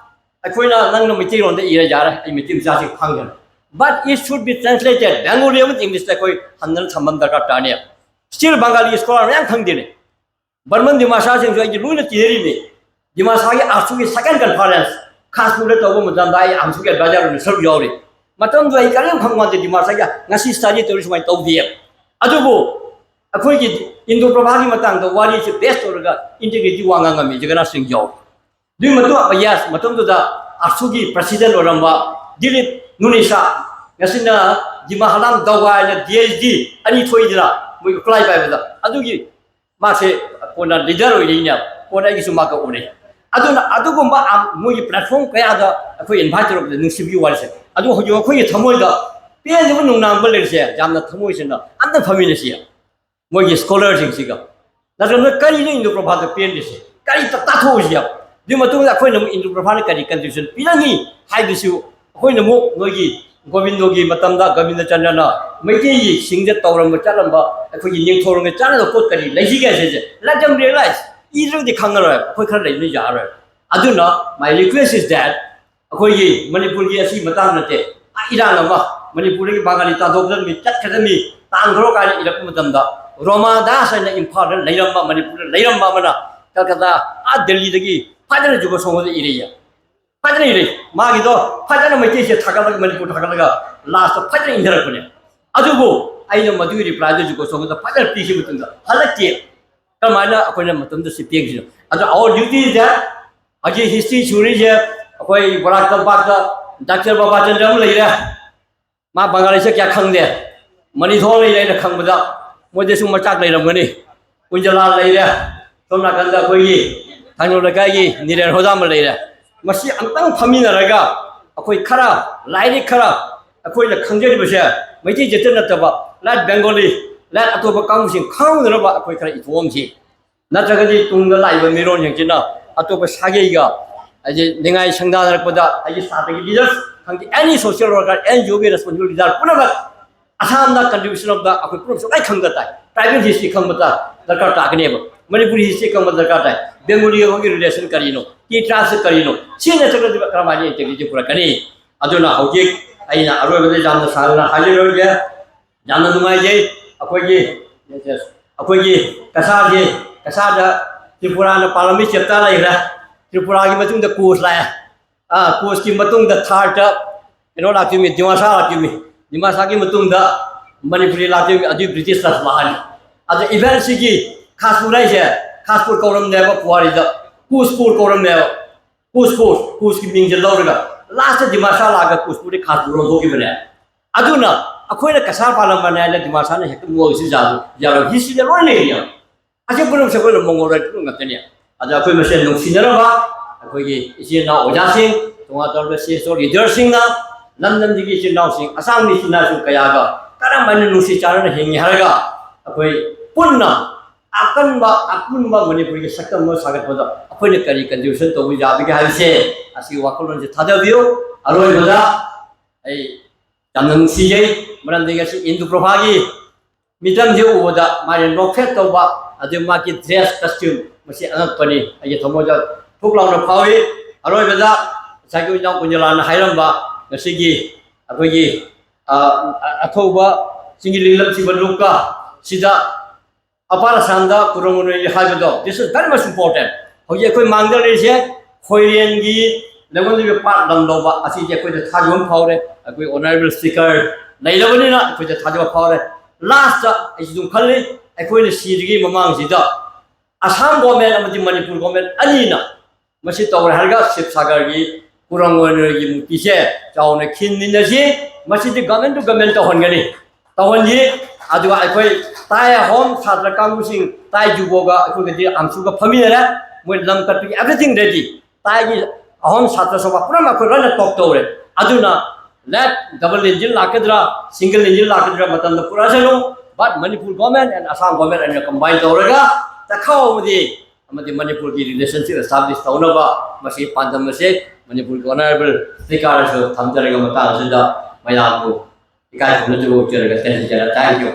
ꯑꯩꯈꯣꯏꯅ, ꯅꯪꯅ ꯃꯩꯇꯩꯂꯣꯟꯗ ꯏꯔ ꯌꯥꯔꯦ, ꯑꯩ ꯃꯩꯇꯩ ꯃꯆꯥꯁꯤꯡ ꯈꯪꯗꯅ꯫ But it should be translated, Bengali ꯑꯃꯗꯤ ꯏꯪꯂꯤꯁꯇ ꯑꯩꯈꯣꯏ ꯍꯟꯗꯅ ꯊꯝꯕ ꯑꯃ ꯗꯔꯀꯥꯔ ꯇꯥꯅꯤ꯫ Still ꯕꯪꯒꯥꯂꯤ ꯁ꯭ꯀꯣꯂꯔ ꯃꯌꯥꯝ ꯈꯪꯗꯦꯅꯦ꯫ ꯕꯔꯃꯟ ꯗꯤꯃꯥꯁꯥꯁꯤꯡꯁꯨ ꯑꯩꯒꯤ ꯂꯣꯏꯅ ꯇꯤꯟꯅꯔꯤꯅꯤ꯫ ꯗꯤꯃꯥꯁꯥꯒꯤ ꯑꯥꯁꯨꯒꯤ ꯁꯦꯀꯦꯟ ꯀꯟꯐꯔꯦꯟꯁ ꯈꯥꯁꯄꯨꯔꯗ ꯇꯧꯕ ꯃꯇꯝꯗ ꯑꯩ ꯑꯥꯁꯨꯒꯤ ꯑꯦꯗꯚꯥꯏꯖꯔ ꯑꯣꯏꯅ ꯁꯔꯨꯛ ꯌꯥꯎꯔꯤ꯫ ꯃꯇꯝꯗꯨꯗ ꯑꯩ ꯀꯔꯤꯝ ꯈꯪꯕ ꯉꯝꯗꯦ, ꯗꯤꯃꯥꯁꯥꯒꯤ ꯉꯁꯤ ꯁ꯭ꯇꯗꯤ ꯇꯧꯔꯤ ꯁꯨꯃꯥꯏꯅ ꯇꯧꯗꯦ꯫ ꯑꯗꯨꯕꯨ ꯑꯩꯈꯣꯏꯒꯤ ꯏꯟꯗꯣ ꯄ꯭ꯔꯚꯥꯒꯤ ꯃꯇꯥꯡꯗ ꯋꯥꯔꯤꯁꯦ ꯕꯦꯁ ꯇꯧꯔꯒ ꯏꯟꯇꯤꯒ꯭ꯔꯤꯇꯤ ꯋꯥ ꯉꯥꯡꯉꯝꯃꯤ ꯖꯒꯅꯥꯊ ꯁꯤꯡ ꯌꯥꯎ꯫ ꯑꯗꯨꯒꯤ ꯃꯇꯨꯡ, ꯌꯦꯁ, ꯃꯇꯝꯗꯨꯗ ꯑꯥꯁꯨꯒꯤ ꯄ꯭ꯔꯁꯤꯗꯦꯟ ꯑꯣꯏꯔꯝꯕ ꯗꯤꯂꯤꯞ ꯅꯨꯅꯤꯁꯥ, ꯉꯁꯤꯅ ꯗꯤꯃꯥ ꯍꯂꯥꯝ ꯗꯧꯒꯥ ꯍꯥꯏꯅ ꯗꯤ ꯑꯩꯆ ꯗꯤ ꯑꯅꯤ ꯊꯣꯛꯏꯗꯅ ꯃꯣꯏ ꯈꯨꯠꯂꯥꯏ ꯄꯥꯏꯕꯗ, ꯑꯗꯨꯒꯤ ꯃꯥꯁꯦ ꯀꯣꯟꯅ ꯂꯤꯗꯔ ꯑꯣꯏꯔꯛꯏꯅꯦ꯫ ꯀꯣꯟꯅ ꯑꯩꯒꯤꯁꯨ ꯃꯥ ꯀꯧꯔꯦ꯫ ꯑꯗꯨꯅ ꯑꯗꯨꯒꯨꯝꯕ ꯑ-, ꯃꯣꯏꯒꯤ ꯄ꯭ꯂꯦꯠꯐꯣꯝ ꯀꯌꯥꯗ ꯑꯩꯈꯣꯏ ꯏꯟꯚꯥꯏꯠ ꯇꯧꯔꯛꯄꯗ ꯅꯨꯡꯁꯤꯕꯒꯤ ꯋꯥꯔꯤꯁꯦ꯫ ꯑꯗꯨ ꯍꯧꯖꯤꯛ ꯑꯩꯈꯣꯏꯒꯤ ꯊꯃꯣꯏꯗ ꯄꯦꯟꯖꯕ ꯅꯨꯡꯅꯥꯡꯕ ꯂꯩꯔꯤꯁꯦ, ꯌꯥꯝꯅ ꯊꯃꯣꯏꯁꯤꯅ ꯑꯝꯇ ꯐꯝꯃꯤꯟꯅꯁꯤ꯫ ꯃꯣꯏꯒꯤ ꯁ꯭ꯀꯣꯂꯔꯁꯤꯡꯁꯤꯒ꯫ ꯅꯠꯇ꯭ꯔꯒ ꯅꯣꯏ ꯀꯔꯤꯅꯣ ꯏꯟꯗꯣ ꯄ꯭ꯔꯚꯥꯗ ꯄꯦꯟꯗ꯭ꯔꯤꯁꯦ? ꯀꯔꯤ ꯇ-, ꯇꯥꯊꯣꯛꯎꯁꯤ ꯌꯥꯕ? ꯑꯗꯨꯒꯤ ꯃꯇꯨꯡꯗ ꯑꯩꯈꯣꯏꯅ ꯑꯃꯨꯛ ꯏꯟꯗꯣ ꯄ꯭ꯔꯚꯥꯅ ꯀꯔꯤ ꯀꯟꯇ꯭ꯔꯤꯕ꯭ꯌꯨꯁꯟ ꯄꯤꯔꯅꯤ ꯍꯥꯏꯕꯁꯨ ꯑꯩꯈꯣꯏꯅ ꯑꯃꯨꯛ ꯅꯣꯏꯒꯤ ꯒꯣꯕꯤꯟꯗꯣꯒꯤ ꯃꯇꯝꯗ ꯒꯣꯕꯤꯟꯗ ꯆꯟꯗ꯭ꯔꯅ ꯃꯩꯇꯩꯒꯤ ꯁꯤꯡꯗ ꯇꯧꯔꯝꯕ ꯆꯠꯂꯝꯕ ꯑꯩꯈꯣꯏꯒꯤ ꯅꯤꯡꯊꯧꯔꯝꯒ ꯆꯠꯂꯝꯕ ꯄꯣꯠ ꯀꯔꯤ ꯂꯩꯁꯤꯒꯦ ꯍꯥꯏꯁꯦ let them realize꯫ ꯏꯗ꯭ꯔꯒꯗꯤ ꯈꯪꯉꯔꯣꯏ, ꯑꯩꯈꯣꯏ ꯈꯔ ꯂꯩꯕꯅ ꯌꯥꯔꯣꯏ꯫ ꯑꯗꯨꯅ my request is that ꯑꯩꯈꯣꯏꯒꯤ ꯃꯅꯤꯄꯨꯔꯒꯤ ꯑꯁꯤ ꯃꯇꯥꯡ ꯅꯠꯇꯦ, ꯑꯥ, ꯏꯔꯥꯡ ꯑꯃ ꯃꯅꯤꯄꯨꯔꯗꯒꯤ ꯕꯪꯒꯥꯂꯤ ꯇꯥꯟꯊꯣꯛꯀꯗꯕꯅꯤ, ꯆꯠꯀꯗꯕꯅꯤ, ꯇꯥꯟꯈ꯭ꯔꯣ ꯀꯥꯏꯅ ꯏꯔꯛꯄ ꯃꯇꯝꯗ ꯔꯣꯃꯥ ꯗꯥꯁ ꯍꯥꯏꯅ ꯏꯝꯐꯥꯜꯗ ꯂꯩꯔꯝꯕ, ꯃꯅꯤꯄꯨꯔꯗ ꯂꯩꯔꯝꯕ ꯑꯃꯅ ꯀꯜꯀꯇꯥ, ꯑꯥ, ꯗꯦꯜꯂꯤꯗꯒꯤ ꯐꯖꯅ ꯖꯨꯒꯣ ꯁꯣꯡꯒꯣꯗ ꯏꯔꯛꯏ꯫ ꯐꯖꯅ ꯏꯔꯛꯏ꯫ ꯃꯥꯒꯤꯗꯣ ꯐꯖꯅ ꯃꯩꯇꯩꯁꯦ ꯊꯥꯒꯠꯂꯒ, ꯃꯅꯤꯄꯨꯔ ꯊꯥꯒꯠꯂꯒ ꯂꯥꯁꯇ ꯐꯖꯅ ꯏꯟꯊꯔꯛꯄꯅꯦ꯫ ꯑꯗꯨꯕꯨ ꯑꯩꯅ ꯃꯗꯨꯒꯤ ꯔꯤꯄ꯭ꯂꯥꯏꯗꯨ ꯖꯨꯒꯣ ꯁꯣꯡꯒꯣꯗ ꯐꯖꯅ ꯄꯤꯈꯤꯕ ꯃꯇꯨꯡꯗ ꯍꯜꯂꯛꯇꯦ꯫ ꯀꯔꯝꯍꯥꯏꯅ ꯑꯩꯈꯣꯏꯅ ꯃꯇꯝꯗ ꯁꯤ ꯄꯦꯟꯈꯤꯅꯣ? ꯑꯗꯣ our duty is that ꯍꯧꯖꯤꯛ ꯍꯤꯁꯇ꯭ꯔꯤ ꯁꯨꯔꯤꯁꯦ ꯑꯩꯈꯣꯏ ꯕꯣꯔꯥꯛ ꯇꯝꯄꯥꯛꯇ ꯗꯥꯛꯇꯔ ꯕꯕꯥꯆꯟꯗ꯭ꯔ ꯑꯃ ꯂꯩꯔꯦ꯫ ꯃꯥ ꯕꯪꯒꯥꯂꯤꯁꯦ ꯀꯌꯥ ꯈꯪꯗꯦ꯫ ꯃꯅꯤꯊꯣꯏ ꯂꯩꯔꯦ ꯑꯩꯅ ꯈꯪꯕꯗ, ꯃꯣꯏꯗꯁꯨ ꯃꯆꯥꯛ ꯂꯩꯔꯝꯒꯅꯤ꯫ ꯀꯨꯟꯖꯂꯥꯜ ꯂꯩꯔꯦ, ꯁꯣꯝ ꯅꯥꯀꯟꯗ ꯑꯩꯈꯣꯏꯒꯤ ꯊꯥꯡꯖꯣꯝ ꯂꯩꯀꯥꯏꯒꯤ ꯅꯤꯔꯦꯟ ꯍꯣꯗꯥꯝꯕ ꯂꯩꯔꯦ꯫ ꯃꯁꯤ ꯑꯝꯇꯪ ꯐꯝꯃꯤꯟꯅꯔꯒ ꯑꯩꯈꯣꯏ ꯈꯔ, ꯂꯥꯏꯔꯤꯛ ꯈꯔ, ꯑꯩꯈꯣꯏꯅ ꯈꯪꯖꯔꯤꯕꯁꯦ ꯃꯩꯇꯩ ꯖꯥꯇꯤ ꯅꯠꯇꯕ, ꯂꯥꯏꯠ ꯕꯦꯡꯒꯣꯂꯤ, ꯂꯥꯏꯠ ꯑꯇꯣꯞꯄ ꯀꯥꯡꯕꯨꯁꯤꯡ ꯈꯪꯍꯧꯅꯅꯕ ꯑꯩꯈꯣꯏ ꯈꯔ ꯏꯊꯣꯛꯑꯝꯁꯤ꯫ ꯅꯠꯇ꯭ꯔꯒꯗꯤ ꯇꯨꯡꯗ ꯂꯥꯛꯏꯕ ꯃꯤꯔꯣꯟꯁꯤꯡꯁꯤꯅ ꯑꯇꯣꯞꯄ ꯁꯥꯒꯩꯒ, ꯍꯥꯏꯗꯤ ꯅꯤꯡꯉꯥꯏ ꯁꯪꯗꯥꯅꯔꯛꯄꯗ, ꯑꯩꯒꯤ ꯁꯥꯇ꯭ꯔꯒꯤ ꯂꯤꯗꯔꯁ ꯈꯪꯗꯦ, ꯑꯦꯅꯤ ꯁꯣꯁꯤꯌꯦꯜ ꯋꯥꯔꯀꯔ, ꯑꯦꯟ ꯖꯤ ꯑꯣꯒꯤ ꯔꯦꯁꯄꯣꯟꯁꯤꯕꯜ ꯂꯤꯗꯔ ꯄꯨꯝꯅꯃꯛ ꯑꯁꯥꯝꯗ ꯀꯟꯇ꯭ꯔꯤꯕ꯭ꯌꯨꯁꯟ ꯑꯣꯐ ꯗ ꯑꯩꯈꯣꯏ ꯄꯨꯝꯅꯃꯛꯁꯨ ꯂꯣꯏ ꯈꯪꯗ ꯇꯥꯏ꯫ ꯇ꯭ꯔꯥꯏꯕꯦꯜ ꯍꯤꯁꯇ꯭ꯔꯤ ꯈꯪꯕ ꯗꯔꯀꯥꯔ ꯇꯥꯒꯅꯦꯕ꯫ ꯃꯅꯤꯄꯨꯔꯤ ꯍꯤꯁꯇ꯭ꯔꯤ ꯈꯪꯕ ꯗꯔꯀꯥꯔ ꯇꯥꯏ꯫ ꯕꯦꯡꯒꯣꯂꯤ ꯑꯩꯈꯣꯏꯒꯤ ꯔꯤꯂꯦꯁꯟ ꯀꯔꯤꯅꯣ? ꯀꯤ ꯇ꯭ꯔꯥꯏꯕꯁ ꯀꯔꯤꯅꯣ? ꯁꯤ ꯅꯠꯇ꯭ꯔꯒꯗꯤ ꯀꯔꯝꯍꯥꯏꯅ ꯏꯟꯇꯦꯒ꯭ꯔꯤꯇꯤ ꯄꯨꯔꯛꯀꯅꯤ? ꯑꯗꯨꯅ ꯍꯧꯖꯤꯛ ꯑꯩꯅ ꯑꯔꯣꯏꯕꯗ ꯌꯥꯝꯅ ꯁꯥꯡꯅ ꯍꯥꯏꯖꯔꯣꯏꯒꯦ꯫ ꯌꯥꯝꯅ ꯅꯨꯡꯉꯥꯏꯖꯩ꯫ ꯑꯩꯈꯣꯏꯒꯤ, ꯑꯩꯈꯣꯏꯒꯤ ꯀꯁꯥꯁꯦ, ꯀꯁꯥꯗ ꯇ꯭ꯔꯤꯄꯨꯔꯥꯅ ꯄꯥꯜꯂꯝꯃꯤ ꯆꯦꯞꯇꯔ ꯂꯩꯈ꯭ꯔꯦ꯫ ꯇ꯭ꯔꯤꯄꯨꯔꯥꯒꯤ ꯃꯇꯨꯡꯗ ꯀꯣꯆ ꯂꯥꯛꯑꯦ꯫ ꯑꯥ, ꯀꯣꯆꯀꯤ ꯃꯇꯨꯡꯗ ꯊꯥꯔꯠꯇ ꯀꯩꯅꯣ ꯂꯥꯛꯇꯣꯏꯅꯤ, ꯗꯤꯃꯥꯁꯥ ꯂꯥꯛꯇꯣꯏꯅꯤ꯫ ꯗꯤꯃꯥꯁꯥꯒꯤ ꯃꯇꯨꯡꯗ ꯃꯅꯤꯄꯨꯔꯤ ꯂꯥꯛꯇꯣꯏꯅꯤ, ꯑꯗꯨꯏ ꯕ꯭ꯔꯤꯇꯤꯁꯅ ꯂꯥꯛꯑꯅꯤ꯫ ꯑꯗ ꯏꯚꯦꯟꯁꯤꯒꯤ ꯈꯥꯁꯄꯨꯔ ꯍꯥꯏꯁꯦ, ꯈꯥꯁꯄꯨꯔ ꯀꯧꯔꯝꯅꯦꯕ ꯄꯨꯋꯥꯔꯤꯗ, ꯀꯨꯁꯄꯨꯔ ꯀꯧꯔꯝꯅꯦꯕ꯫ ꯀꯨꯁꯄꯨꯔ, ꯀꯨꯁꯀꯤ ꯃꯤꯡꯁꯦ ꯂꯧꯔꯒ ꯂꯥꯁꯇ ꯗꯤꯃꯥꯁꯥ ꯂꯥꯛꯑꯒ ꯀꯨꯁꯄꯨꯔꯗꯤ ꯈꯥꯁꯄꯨꯔ ꯑꯣꯟꯊꯣꯛꯈꯤꯕꯅꯦ꯫ ꯑꯗꯨꯅ ꯑꯩꯈꯣꯏꯅ ꯀꯁꯥꯔ ꯄꯥꯜꯂꯝꯕꯅꯦ ꯍꯥꯏꯅ ꯗꯤꯃꯥꯁꯥꯅ ꯍꯦꯛꯇ ꯃꯣꯏꯁꯤ ꯌꯥꯔꯣꯏ, ꯍꯤꯁꯇ꯭ꯔꯤꯗ ꯂꯣꯏ ꯂꯩꯔꯤ꯫ ꯑꯁꯤ ꯄꯨꯝꯅꯃꯛꯁꯦ ꯑꯩꯈꯣꯏꯅ ꯃꯣꯡꯒꯣꯜ ꯔꯥꯏꯠ ꯄꯨꯝꯅꯃꯛ ꯉꯥꯛꯇꯅꯤ꯫ ꯑꯗ ꯑꯩꯈꯣꯏ ꯃꯁꯦꯟ ꯅꯨꯡꯁꯤꯅꯔꯕ ꯑꯩꯈꯣꯏꯒꯤ ꯏꯆꯤꯜ ꯏꯅꯥꯎ ꯑꯣꯖꯥꯁꯤꯡ, ꯇꯣꯉꯥꯟ ꯇꯣꯉꯥꯟꯕ ꯁꯤ ꯑꯦꯁ ꯑꯣ ꯂꯤꯗꯔꯁꯤꯡꯅ ꯂꯝ ꯂꯝꯗꯒꯤ ꯏꯆꯤꯜ ꯏꯅꯥꯎꯁꯤꯡ, ꯑꯁꯥꯝꯒꯤ ꯏꯆꯤꯜ ꯏꯅꯥꯎꯁꯤꯡ ꯀꯌꯥꯒ ꯀꯔꯝ ꯍꯥꯏꯅ ꯅꯨꯡꯁꯤ ꯆꯥꯟꯅꯅ ꯍꯤꯡꯉꯤ ꯍꯥꯏꯔꯒ ꯑꯩꯈꯣꯏ ꯄꯨꯟꯅ ꯑꯀꯟꯕ ꯑꯄꯨꯟꯕ ꯃꯅꯤꯄꯨꯔꯒꯤ ꯁꯛꯇꯝ ꯑꯃ ꯁꯥꯒꯠꯄꯗ ꯑꯩꯈꯣꯏꯅ ꯀꯔꯤ ꯀꯟꯇ꯭ꯔꯤꯕ꯭ꯌꯨꯁꯟ ꯇꯧꯕ ꯌꯥꯕꯒꯦ ꯍꯥꯏꯕꯁꯦ ꯑꯁꯤꯒꯤ ꯋꯥꯈꯜꯂꯣꯟꯁꯦ ꯊꯥꯗꯕꯤꯌꯨ꯫ ꯑꯔꯣꯏꯕꯗ ꯑꯩ ꯌꯥꯝꯅ ꯅꯨꯡꯁꯤꯖꯩ, ꯃꯔꯝꯗꯤ ꯉꯁꯤ ꯏꯟꯗꯨ ꯄ꯭ꯔꯚꯥꯒꯤ ꯃꯤꯇꯝꯁꯦ ꯎꯕꯗ ꯃꯥꯒꯤ ꯅꯣꯛꯐꯦꯠ ꯇꯧꯕ, ꯑꯗꯨ ꯃꯥꯒꯤ ꯗ꯭ꯔꯦꯁ ꯀꯁꯇ꯭ꯌꯨꯝ, ꯃꯁꯤ ꯑꯉꯛꯄꯅꯤ꯫ ꯑꯩꯒꯤ ꯊꯃꯣꯏꯗ ꯊꯨꯛ ꯂꯥꯎꯅ ꯐꯥꯎꯏ꯫ ꯑꯔꯣꯏꯕꯗ ꯉꯁꯥꯏꯒꯤ ꯏꯅꯥꯎ ꯀꯨꯟꯖꯂꯥꯅ ꯍꯥꯏꯔꯝꯕ ꯉꯁꯤꯒꯤ ꯑꯩꯈꯣꯏꯒꯤ, ꯑ, ꯑ, ꯑꯊꯧꯕ ꯆꯤꯡꯒꯤ ꯂꯤꯡꯂꯝ ꯊꯤꯕ ꯂꯨꯞꯀ ꯁꯤꯗ ꯑꯄꯥꯔ ꯑꯁꯥꯝꯗ ꯀꯨꯔꯣꯡ ꯎꯅꯣꯏ ꯍꯥꯏꯕꯗꯣ, this is very much important꯫ ꯍꯧꯖꯤꯛ ꯑꯩꯈꯣꯏ ꯃꯥꯡꯗ ꯂꯩꯔꯤꯁꯦ ꯈꯣꯏꯔꯦꯟꯒꯤ ꯂꯩꯉꯣꯟꯗꯒꯤ ꯄꯥꯠ ꯂꯝ ꯂꯧꯕ ꯑꯁꯤꯁꯦ ꯑꯩꯈꯣꯏꯗ ꯊꯥꯖꯕ ꯑꯃ ꯐꯥꯎꯔꯦ꯫ ꯑꯩꯈꯣꯏ ꯑꯣꯅꯔꯦꯕꯜ ꯁ꯭ꯄꯤꯀꯔ ꯂꯩꯔꯕꯅꯤꯅ ꯑꯩꯈꯣꯏꯗ ꯊꯥꯖꯕ ꯐꯥꯎꯔꯦ꯫ ꯂꯥꯁꯇ ꯑꯩꯁꯨ ꯑꯗꯨꯝ ꯈꯜꯂꯤ, ꯑꯩꯈꯣꯏꯅ ꯁꯤꯗ꯭ꯔꯤꯉꯩ ꯃꯃꯥꯡꯁꯤꯗ ꯑꯁꯥꯝ ꯒꯣꯔꯃꯦꯟ ꯑꯃꯗꯤ ꯃꯅꯤꯄꯨꯔ ꯒꯣꯔꯃꯦꯟ ꯑꯅꯤꯅ ꯃꯁꯤ ꯇꯧꯔꯦ ꯍꯥꯏꯔꯒ ꯁꯤꯕꯁꯥꯒꯔꯒꯤ ꯀꯨꯔꯣꯡ ꯎꯅꯣꯏꯒꯤ ꯃꯨꯔꯇꯤꯁꯦ ꯆꯥꯎꯅ ꯈꯤꯟꯃꯤꯟꯅꯁꯤ꯫ ꯃꯁꯤꯗꯤ ꯒꯃꯦꯟ ꯇꯨ ꯒꯃꯦꯟ ꯇꯧꯍꯟꯒꯅꯤ, ꯇꯧꯍꯟꯁꯤ꯫ ꯑꯗꯨꯒ ꯑꯩꯈꯣꯏ ꯇꯥꯏ ꯑꯍꯣꯝ ꯁꯥꯇ꯭ꯔ ꯀꯥꯡꯕꯨꯁꯤꯡ ꯇꯥꯏ ꯖꯨꯕꯣꯒ ꯑꯩꯈꯣꯏꯒꯗꯤ ꯑꯝꯁꯨꯒ ꯐꯝꯃꯤꯟꯅꯔꯦ꯫ ꯃꯣꯏ ꯂꯝ ꯀꯠꯄꯒꯤ everything ready꯫ ꯇꯥꯏꯒꯤ ꯑꯍꯣꯝ ꯁꯥꯇ꯭ꯔ ꯁꯣꯕꯥ ꯄꯨꯝꯅꯃꯛ ꯑꯩꯈꯣꯏ ꯂꯣꯏꯅ ꯇꯣꯞ ꯇꯧꯔꯦ꯫ ꯑꯗꯨꯅ let double engine ꯂꯥꯛꯀꯗ꯭ꯔꯥ, single engine ꯂꯥꯛꯀꯗ꯭ꯔꯥ ꯃꯇꯝꯗ ꯄꯨꯔꯛꯑꯁꯅꯨ, but Manipur government and Assam government ꯑꯅꯤꯅ ꯀꯝꯕꯥꯏꯟ ꯇꯧꯔꯒ ꯆꯈꯥꯎ ꯑꯃꯗꯤ ꯑꯃꯗꯤ ꯃꯅꯤꯄꯨꯔꯒꯤ ꯔꯤꯂꯦꯁꯟꯁꯤꯞ ꯑꯦꯁꯇꯥꯕ꯭ꯂꯤꯁ ꯇꯧꯅꯕ ꯃꯁꯤ ꯄꯥꯟꯗꯝ ꯑꯁꯦ ꯃꯅꯤꯄꯨꯔꯒꯤ ꯑꯣꯅꯔꯦꯕꯜ ꯁ꯭ꯄꯤꯀꯔꯁꯨ ꯊꯝꯖꯔꯒ ꯃꯇꯥꯡ ꯑꯁꯤꯗ ꯃꯌꯥꯝꯕꯨ ꯏꯀꯥꯏ ꯈꯨꯝꯅꯖꯕ ꯎꯠꯆꯔꯒ ꯇꯦꯟꯖꯔꯦ꯫ Thank you꯫